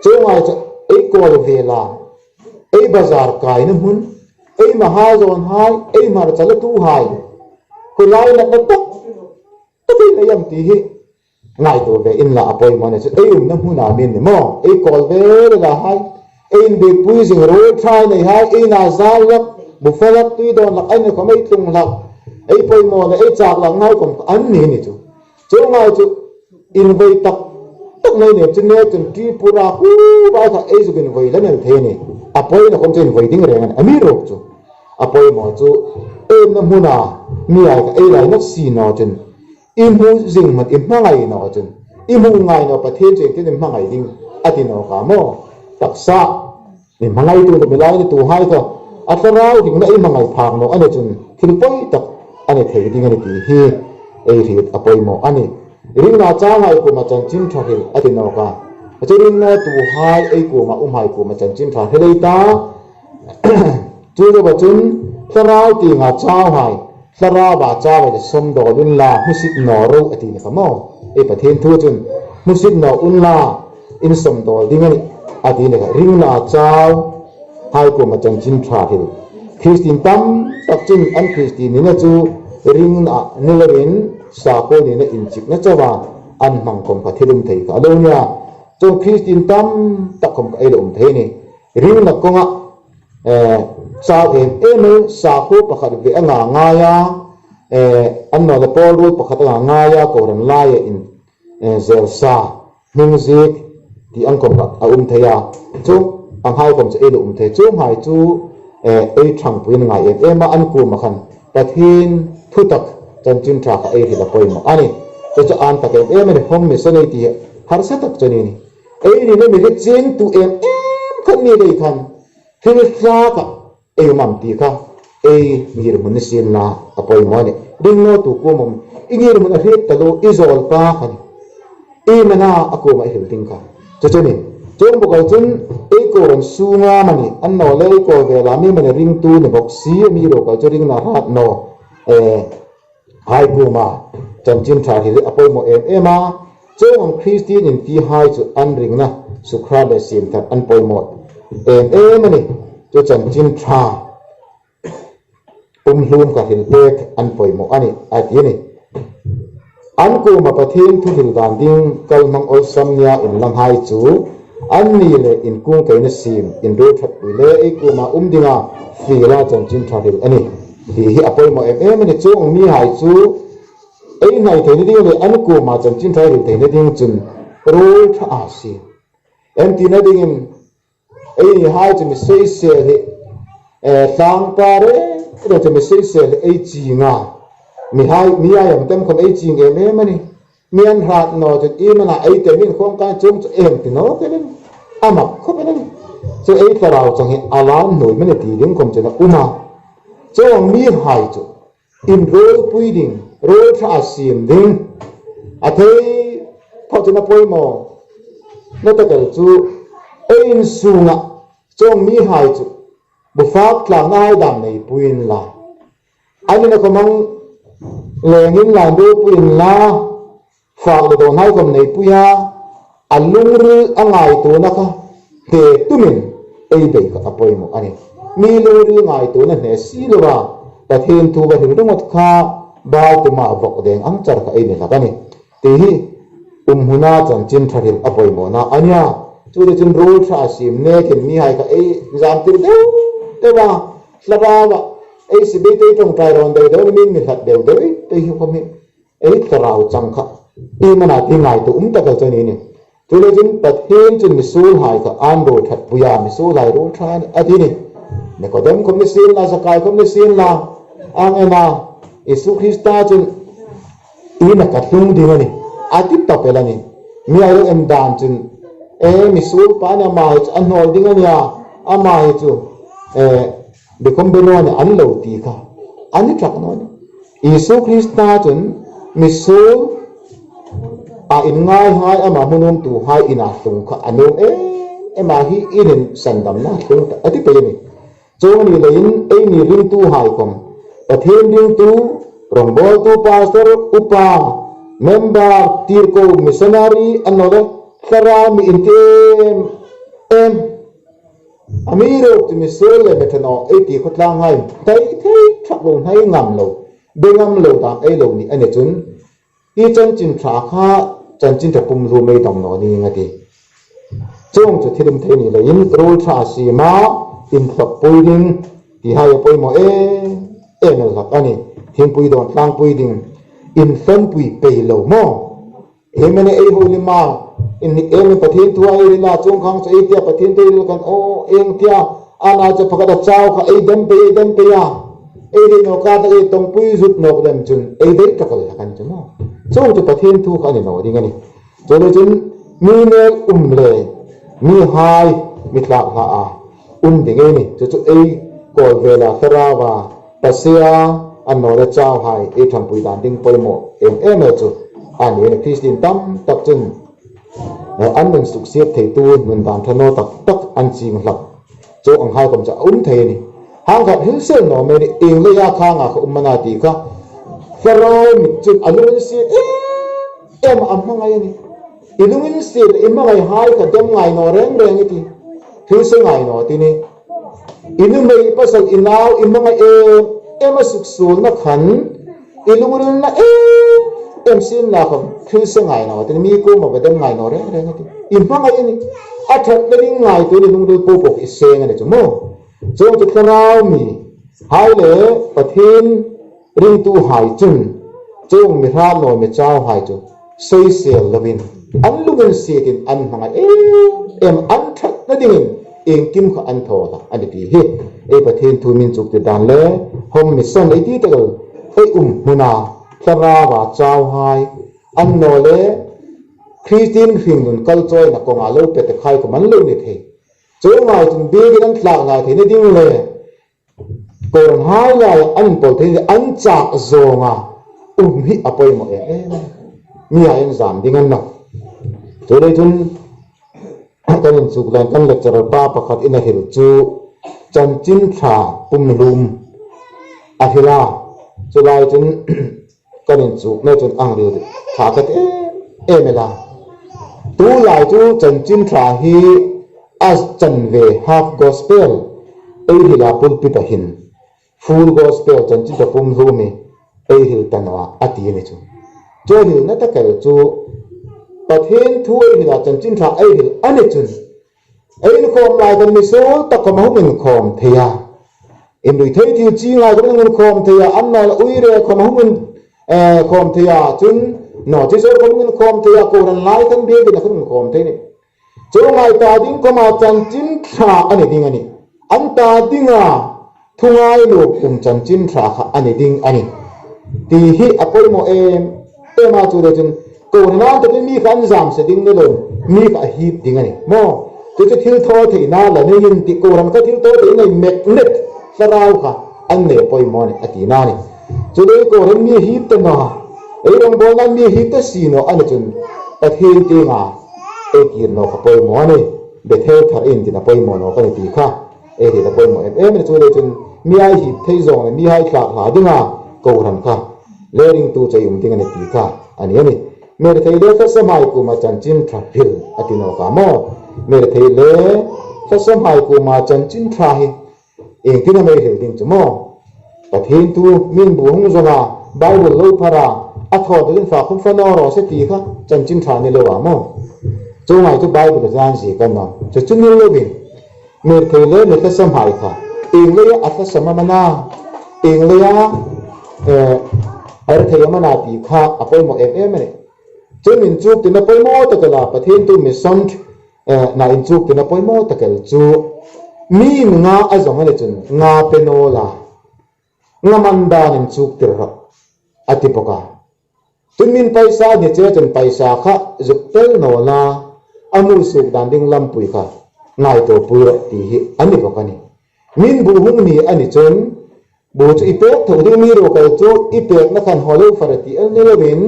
Chuonghai chu ei kawl vela, ei bazar kaina hmun, ei mahajonhai, ei hmarcha latuhai, khulai natna tak takin ei am ti hi ngaituo ve inla a poimaw a ni chu. Ei umna hmuna mi ni maw, ei kawl velahai, ei inbiekpui zing ruol ṭha neihai, ei na zau hlak, bu fa hlak, tui dawn hlak, an khawm ei tlung hlak, ei poimaw le ei chak hlak ngai khawm an ni ni chu. Chuonghai chu invoi tak tak nei ni chu, ni chun Tripura khu vai kha ei zuk invoi la nei thei a nih. A poina khawm chu invoi ding reng a nih. Amiruokchu a poimaw chu ei umna hmuna mihai kha ei lainat si naw chun, i hmu zing hman i hmangai naw chun, i hmu ngai naw Pathien chu iengtin i hmangai ding a ti naw kha maw. Taksa mi hmangaitu, mi lainatuhai kha a thlarau hringna ei hmangai phak naw a ni chun thil poi tak a ni thei ding a nih ti hi ei hriet a poimaw a nih. Ringna chauhai kuoma chanchin ṭha hril a ti nawk a. Chu ringnawtuhai ei kuoma umhai kuoma chanchin ṭha hril ei ta. Chu zoa chun thlarau tienga chauhai, thlarau a chauhai le sawmdawl unla, hmusit naw ro a ti ni kha maw. Ei Pathien thu chun hmusit naw unla, in sawmdawl ding a nih a ti ni kha. Ringna chauhai kuoma chanchin ṭha hril. Kristien tam tak chun an Kristien nina chu ringna ni lovin sakhuo nina inchikna chauha an hmang khawm kha thil um thei kha a lo nia. Chu Kristien tam tak khawm kha ei lo um thei a nih. Ringna kawnga, eh, chau em em el sakhuo pakhat ve anga ngaia, eh, annawleh pawl ruol pakhat anga ngaia kohran laia in, eh, zel sa, hming ziek ti ang khawm kha a um thei a. Chu anghai khawm chu ei lo um thei. Chuonghai chu, eh, ei ṭhangpuiin ngai em em a, an kuoma khan Pathien thu tak chanchin ṭha kha ei hril a poimaw a nih. Chu chu an tak em em a nih, home mission ei ti harsa tak chu a ni. Ei nina mi hriet chiengtu em em khan mi lei khan thil tlaka ei um am ti kha ei ngirhmun ni sienla a poimaw a nih. Ringnawtu kuoma um, i ngirhmun a hriet taluo, i zawlpa kha ni, i mana a kuoma i hril ding kha. Chu chu a nih. Chuong bawk chun ei kohran sunga amanih, annawleh ei kawl vela mi amanih ringtu ni bawk si, amiruokchu ringna hrat naw, eh, hai kuoma chanchin ṭha hril a poimaw em em a. Chuong ang Kristien intihai chu an ringna sukha le siemthar an poimaw em em a nih. Chu chanchin ṭha um hlum kha hril pek an poimaw a nih a ti a nih. An kuoma Pathien thu hril dan ding kalhmang awlsam nia inlanghai chu anni le inkungkaina siem, inruol ṭhatpui le ei kuoma um dinga fiela chanchin ṭha hril a nih ti hi a poimaw em em a nih. Chuong mihai chu ei hnai theina ding le an kuoma chanchin ṭha hril theina ding chun ruol ṭha a siem. Em tina dingin eini hai chu mi seisel hi, eh, tlangpui reng reng chu mi seisel hi ei ching a. Mihai, mihai ang tam khawm ei ching em em a nih. Mi an hrat naw chu i mana ei te min khawm kan chuong chu em ti naw ke len. A mak khawp el a nih. Chu ei thlarau chang hi a lan hnuoi mani ti ding khawm chu a um a. Chuong mihai chu inruolpui ding, ruol ṭha a siem ding, a thei phawt chu a poimaw. Na tak el chu ei insunga chuong mihai chu bu fak tlangna hai dam nei pui inla, An ina khawm ang lengin lain ropui inla, fak le dawnhai khawm neipuia, a lungril a ngaituona kha hne tumin ei bei kha a poimaw a nih. Mi lungril ngaituona hne si loa Pathien thu va hril ringawt kha, bal tuma vawk deng ang char kha ei ni hlak a nih. Ti hi umhmuna chanchin ṭha hril a poimawna a nia. Chuleiin ruol ṭha a siem nekin mihai kha ei zamtir deu deu a, thlarauva ei sibai te ṭawngṭai rawn deu deu, min mi hlat deu deu, ei hi khawm hi ei thlarau chang kha ei mana ti ngaituo um tak el chu a ni nih. Chuleiin Pathien chun misuolhai kha an ruol ṭhatpuia, misuolhai ruol ṭha a ni a ti nih. Nikodem khawm ni sienla, Zakai khawm ni sienla, ang ena Isu Krista chun ina ka tlung ding a nih a ti tawp el a nih. Mi a lo en dan chun, e, misuol pa ni ama hi chu a hnawl ding a nia, ama hi chu, e, bikhawm be naw ni an lo ti kha a ni tak naw nih. Isu Krista chun misuol a inngaihai, ama hmu nuomtuhai ina tlung kha a nuom em em a, hi inin sandamna tlung ta a ti pei a nih. Chuong ni leiin eini ringtuhai khawm, Pathien ringtu, rawngbawltu, pastor, upa, member, tirko, missionary, annawleh thlarau mi inti em em, amiruokchu misuol le mi ṭha naw ei ti khawtlanghai hnai thei ṭhak lo, hnai ngam lo, be ngam lo dam ei lo ni a ni chun, hi chanchin ṭha kha, chanchin ṭha pum hlum ei dam naw ning a tih. Chuong chu thil um thei ni leiin ruol ṭha siema inthlawppui ding tihai a poimaw em em el hlak a nih. Thingpui dawn tlangpui ding, inhlawmpui pei lo maw. Hi mani ei holimau inhnik em em, Pathien thu ei hrila, chuong khang chu ei tia Pathien thu ei hril khan, aw, ieng tia, ana chu pakhat a chau kha ei dem pei, ei dem pei a, ei hril naw ka ta, ei tawngpui zuk nawk lem chun ei dei tak el hlak a ni chu maw. Chuong chu Pathien thu kha a ni naw ding a nih. Chuleiin mi nêk um le mihai mi thlak hla a um ding ei nih. Chu chu ei kawl vela thlarauva pasia, annawleh chauhai ei ṭhampui dan ding poimaw em em el chu a ni a nih. Kristien tam tak chun, eh, an nun suksiet theitu nun dan ṭha naw tak tak an ching hlak. Chuong anghai khawm chu a um thei a nih. Hang khat hril sel naw mei ni, ieng leia khang a kha um am a na ti kha, thlarau mit chun a lunginsiet em em a hmangai a nih. I lunginsiet, i hmangaihai kha dem ngai naw reng reng i tih. Hril se ngai naw ti nih. I nuhmei, i pasal, i nau, i hmangai em em a suksuolna khan, i lungrilna em em sienla khawm hril se ngai naw ti nih. Mi kuoma va dem ngai naw reng reng i tih. I hmangai a nih. A ṭhatna ding ngaituo ni, lungril po po i seng a ni chu maw. Chuong chu thlarau mihai le Pathien ringtuhai chun chuong mi hrat naw mi chauhai chu soisel lovin, an lungin sietin an hmangai em em, an ṭhatna dingin iengkim kha an thaw ta a ni ti hi. Ei Pathien thu min chuk ti dan le, home mission ei ti tak el, ei umhmuna thlarauva chauhai, annawleh Kristien hringnun kalchawina kawnga lo pe te khai khawm an lo ni thei. Chuonghai chun biekin an thlak lai theina ding le kohranhai laia an pawl theina an chak zawnga um hi a poimaw em em. Mihai an zam ding a ni nawh. Chuleiin kan inchuk lai, kan lecturer pa pakhat in a hril chu chanchin ṭha pum hlum a hril a. Chu lai chun kan inchukna chun a hril ṭha ka ti em em el a. Tu lai chu chanchin ṭha hi a chan ve, half gospel ei hrila, pulpit-a hin full gospel, chanchin ṭha pum hlum hi ei hril ta naw a, a ti a ni chu. Chu hrilna tak el chu Pathien thu ei hrila, chanchin ṭha ei hril a ni chun, ei inkhawm lai khan misuol tak khawm a hung inkhawm thei a. Inrui thei thil chi ngai khawm a hung inkhawm thei a, annawleh uire khawm a hung in, eh, khawm thei a, chun nawchizawr khawm a hung inkhawm thei a, kohran lai khan biekin a hung inkhawm thei a nih. Chuonghai ta ding khawma chanchin ṭha a ni ding a nih. An ta dinga thungailuo um chanchin ṭha kha a ni ding a nih. Ti hi a poimaw em em a, chuleiin kohran a takin mi kha an zam se ding ni loin, mi kha a hip ding a nih maw. Chu chu thil thaw theina la neiin ti, kohran kha thil thaw theina nei mek let, thlarau kha an nei poimaw a nih a tina a nih. Chuleiin kohran mi hip ta naw, ei rawngbawlna mi hip ta si naw a ni chun, Pathien tienga ei kir naw kha poimaw a nih. Bethel thar intina poimaw naw ka ni ti kha ei hril a poimaw em em a ni. Chuleiin mihai hip thei zawng le mihai thlak hla dinga kohran kha le ringtu chu ei um ding a ni ti kha a ni a nih. Hmirthei le thlasamhai kuoma chanchin ṭha hril a ti nawk a maw. Hmirthei le thlasamhai kuoma chanchin ṭha hi iengtin am ei hril ding chu maw? Pathien thu min bu hung zawng a, Bible lo phar a, a thaw dingin fak khum fe naw raw se ti kha chanchin ṭha ni lo a maw. Chuonghai chu Bible-a zan ziek a ni naw. Chu chu ni lovin, hmirthei le mi thlasamhai kha ieng leia a thlasam am a na, ieng leia, eh, a rethei am a na ti kha a poimaw em em a nih. Chu inchuktirna poimaw tak el a, Pathien thu mission, eh, na inchuktirna poimaw tak el chu mi nga a zawng a ni chun nga pe naw la, nga man dan inchuktir rawh a ti bawk a. Chun min paisa ni che chun paisa kha zuk tel naw la, a hmu suok dan ding lampui kha ngaituo pui rawh ti hi a ni bawk a nih. Min bu hung ni a ni chun bu chu i pek tho ding mi ro kal chu i pekna khan haw lo far a ti el ni lovin,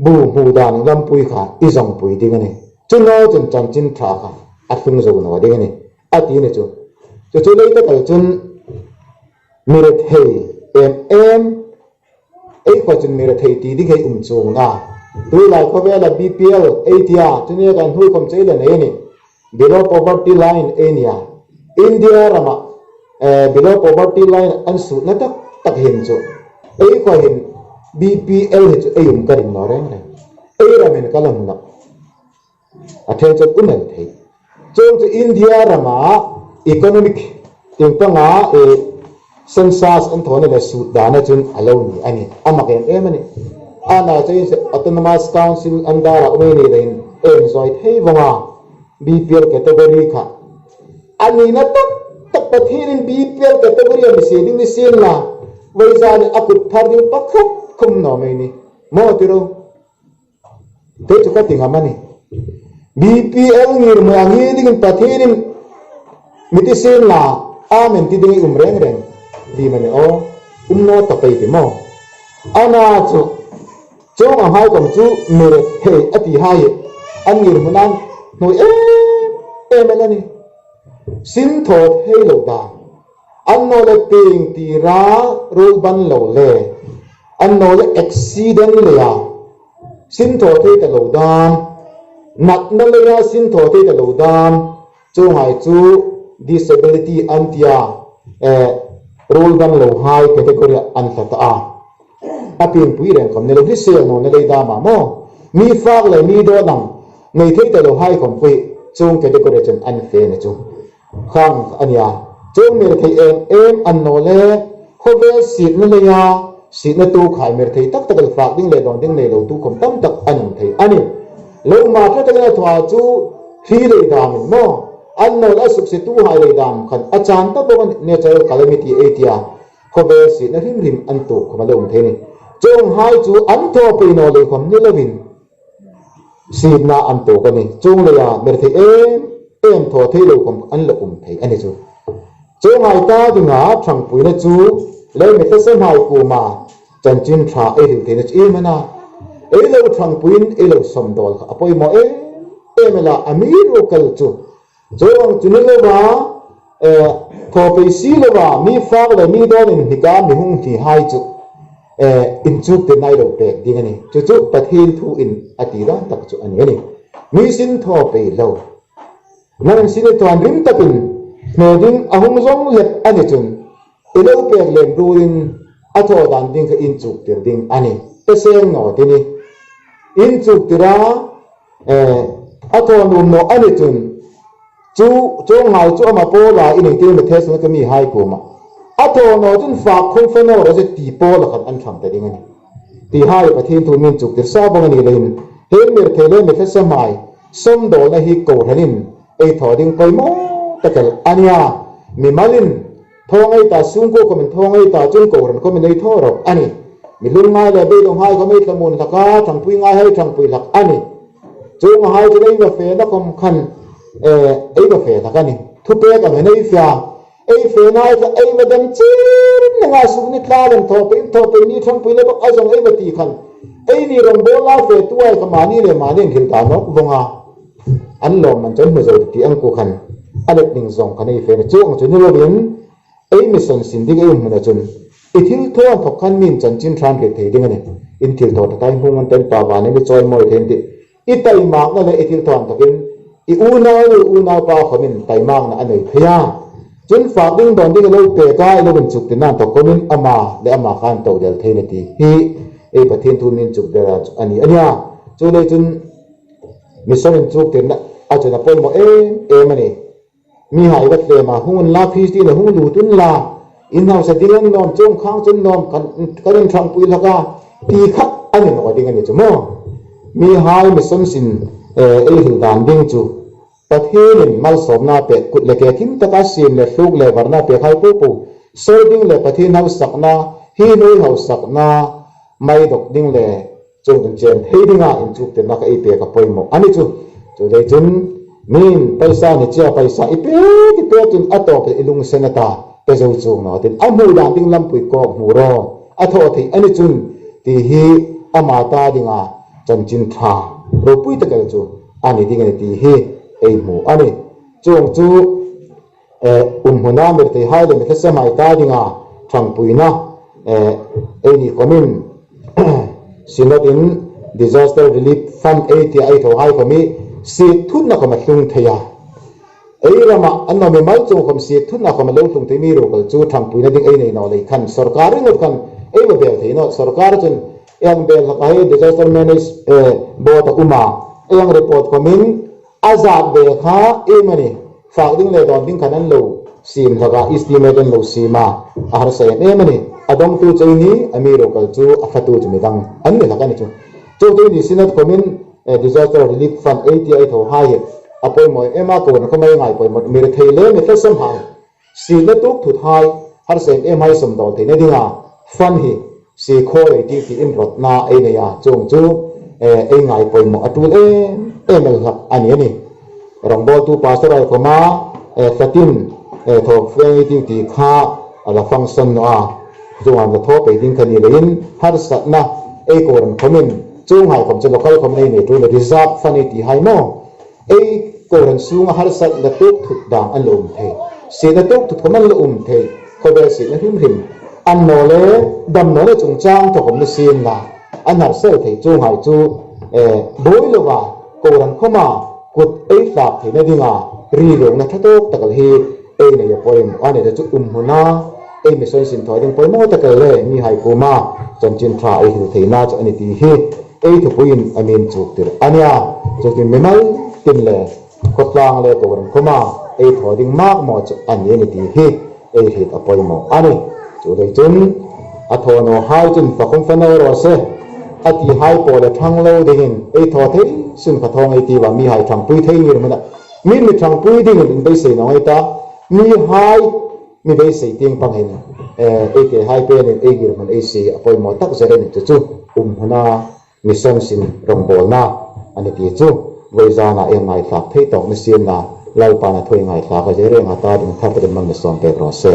bu hmu dan lampui kha i zawngpui ding a nih. Chu naw chun chanchin ṭha kha a thlung zo naw ding a nih, a ti a ni chu. Chu chu lei tak el chun mi rethei em em, ei kha chun mi rethei ti ding hei um chuong a. Tulai khawvela B P L ei ti a, chu nia kan hnuoi khom chu ei la nei a nih. Below poverty line ei ni a. India rama, eh, below poverty line an sutna tak tak hin chu, ei kha hin B P L hi chu ei um ka ring naw reng reng. Ei ramin ka la hmu nawh. A ṭhen chun um el thei. Chuong chu India rama economic tieng panga, eh, census an thawna le sut dana chun a lo ni a nih. A mak em em a nih. A na chu Autonomous Council under-a um ei ni leiin ei enjoy thei vawng a, B P L category kha. A nina tak tak Pathienin B P L category a mi sie ding ni sien la, vawisun a kut thar ding pakhat khum naw mei ni. Maw ti ro. Te chu ka ti ngam a nih. B P L ngirhmun a ngir dingin Pathienin mi ti sien la, amen ti ding um reng reng. Di mani aw, um naw ta pei ti maw. A na chu, chuong ang hai khom chu mi rethei a ti hai an ngirhmun an hnuoi em em el a nih. Sin thaw thei lo dan. Annawleh pieng tira ruol ban lo le. Annawleh accident leia sin thaw thei ta lo dan. Natna leia sin thaw thei ta lo dan. Chuonghai chu disability an ti a, eh, ruol ban lo hai category an hla ta a. A piengpui reng khom ni lo, hrisel nawna lei dam a maw. Mi fak le mi dawn ang nei thei ta lo hai khom pui chuong category chun an fe a ni chu. Khang a nia. Chuong mi rethei em em annawleh khawvel sietna leia sietna tukhai mi rethei tak tak el fak ding le dawn ding nei lo tu khom tam tak an um thei a nih. Lo ma ṭha takin a thaw chu hri lei damin maw. Annawleh a suksiettuhai lei dam khan a chan ta bawk a nih, natural calamity ei ti a. Khawvel sietna hrim hrim an tuok khom a lo um thei a nih. Chuonghai chu an thaw pei naw lei khom ni lovin sietna an tuok a nih. Chuong leia mi rethei em em thaw thei lo khom an lo um thei a ni chu. Chuonghai ta dinga ṭhangpuina chu le mi thlasamhai kuoma chanchin ṭha ei hril theina chu iem a na. Ei lo ṭhangpuiin ei lo sawmdawl kha a poimaw em em el a, amiruokchu chuong chu ni lova, eh, thaw pei si lova, mi fak le mi dawn inhnik a mi hung hnihai chu, eh, inchuktirna ei lo pek ding a nih. Chu chu Pathien thuin a ti dan tak chu a ni a nih. Mi sin thaw pei lo. Nang sin i thaw rim takin hmel ding a hung zawng lep a ni chun, i lo pek lem ruolin a thaw dan ding kha inchuktir ding a nih. Pe seng naw ti nih. Inchuktir a, eh, a thaw nuom naw a ni chun, chu, chuonghai chu ama pawl a, i nei ti mi thesna ka mihai kuoma. A thaw naw chun fak khum fe naw raw se ti pawl a khan an ṭhang ta ding a nih. Ti hai Pathien thu min chuktir sa vawng a ni leiin, hi mi rethei le mi thlasamhai sawmdawlna hi kohranin ei thaw ding poimaw tak el a nia. Mimalin thaw ngei ta, sungkuo khomin thaw ngei ta, chun kohran khomin ei thaw rawh a nih. Mi lungngai le beidonghai khom ei thlamuon hlak a, ṭhangpui ngaihai ṭhangpui hlak a nih. Chuonghai chun ei va fena khom khan, eh, ei va fe hlak a nih. Thupek ang hin ei fe a. Ei fena ei kha ei va dam chir, nanga suk ni tla lem thaw pei, thaw pei ni ṭhangpui le bawk a zawng ei va ti khan, eini rongbawlna fetuhai kha mani le mani an hril ta nawk vawng a. An lawmman chu an hmu zo ti ang kuo khan a let ning zawng khan ei fe a nih. Chuong chu ni lovin ei mission sin ding ei um hmuna chun I thilthaw inthawk khan mi'n chanchin ṭha an hriet thei ding a nih. In thilthaw ṭha ta in hung an ten pa va ni mi chawimawi thei an tih. I taimakna le i thilthaw inthawkin i unau le unaupa khawmin taimakna a nei thei a. Chun fak ding dawn ding i lo pek a, i lo inchuktirna inthawk khawmin ama le ama khan to del thei a nih ti hi ei Pathien thu inchuktirna a ni a nih a. Chuleiin chun mission inchuktirna a chun a poimaw em em a nih. Mihai va tlem a, hung unla, phis dingin hung lut unla, in hausa ding an nawm, chuong khang chun nawm, kan, kan inṭhangpui hlak a, ti kha a ni naw ding a ni chu maw. Mihai mission sin, eh, ei hril dan ding chu Pathienin malsawmna pek, kut le ke thim taka siem le thluk le varna pek hai po po, sawi ding le Pathien hausakna, hi hnuoi hausakna, mai dawk ding le chuong chen thei dinga inchuktirna kha ei pek a poimaw a ni chu. Chuleiin chun mi'n paisa ni chia paisa i pek, i pek chun a tawp i lungsen a ta, pe zo chuong naw tin a hmu dan ding lampui kawk hmu rawh, a thaw thei a ni chun ti hi ama ta dinga chanchin ṭha ropui tak el chu a ni ding a nih ti hi ei hmu a nih. Chuong chu eh, umhmuna mi theihai le mi tlasehai ta dinga ṭhangpuina, eh, eini khawmin Synod-in Disaster Relief Fund ei ti a, ei thawhai khawm hi siet thutna khawm a tlung thei a. Ei rama an nawm mimal chuong khawm siet thutna khawm a lo tlung thei, amiruokchu ṭhangpuina ding ei nei naw lei khan sawrkar ringawt khan ei va bel thei nawh. Sawrkar chun ei hang bel hlak a, hei Disaster Manage, eh, Board a um a, ei hang report khawmin a zat ve kha ei mani fak ding le dawn ding khan an lo siem hlak a, estimate an lo siem a, a harsa em em a nih. A dongtu chu ei ni, amiruokchu a fatu chu midang an ni hlak a ni chu. Chu chu ei ni Synod khawmin, eh, Disaster Relief Fund ei ti a, ei thawhai hi a poimaw em em a, kohran khawm ei ngai poimaw, mi rethei le mi tlasehai, sietna tuok thuthai, harsa em em hai sawmdawl theina dinga fund hi sie khaw lei ti ti inrawtna ei nei a, chuong chu, eh, ei ngai poimaw a tul em em el hlak a ni a nih. Rongbawltu pastor hai khawma, eh, fatin, eh, thaw feng ei ti ti kha a la function naw a, chuong an la thaw pei ding kha ni leiin harsatna ei kohran khawmin chuonghai khawm chu local khawm ei nei tul a, reserve fund ei ti hai maw. Ei kohran sunga harsatna tuok thut dang an lo um thei. Sietna tuok thut khawm an lo um thei. Khawvel sietna hrim hrim an naw le, damnawna chungchang thaw khawm ni sienla, an harsa thei chuonghai chu, eh, buoi lova kohran khawma kut ei tlak theina dinga ri lungna ṭha tawk tak el hi ei nei a poimaw a ni. Chu umhmuna ei mission sin thaw ding poimaw tak el le mihai kuoma chanchin ṭha ei hril theina chu a ni ti hi ei thupuiin a mi inchuktir a nih a. Chu chu mimal tin le khawtlang le kohran khawma ei thaw ding mak maw chu a ni a ni ti hi ei hriet a poimaw a nih. Chuleiin chun a thaw nawhai chun fa khawm fa naw raw se a tihai po le ṭhang lo dingin ei thaw thei sun kha thaw ngei ei ti a, mihai ṭhangpui thei ni ram a na. Mi mi ṭhangpui dingin inbeisei naw ngei ei ta, mihai mi beisei tieng pang hin, eh, ei tehai penin ei ngirhmun ei sie a poimaw tak zet a ni chu chu umhmuna mission sin rongbawlna a ni ti chu vawizana ei ngaithlak thei tawk ni sienla, Lalpan a thu ei ngaithlak a, Jerry-in a ta ding thar takin mal mi sawm pek raw se.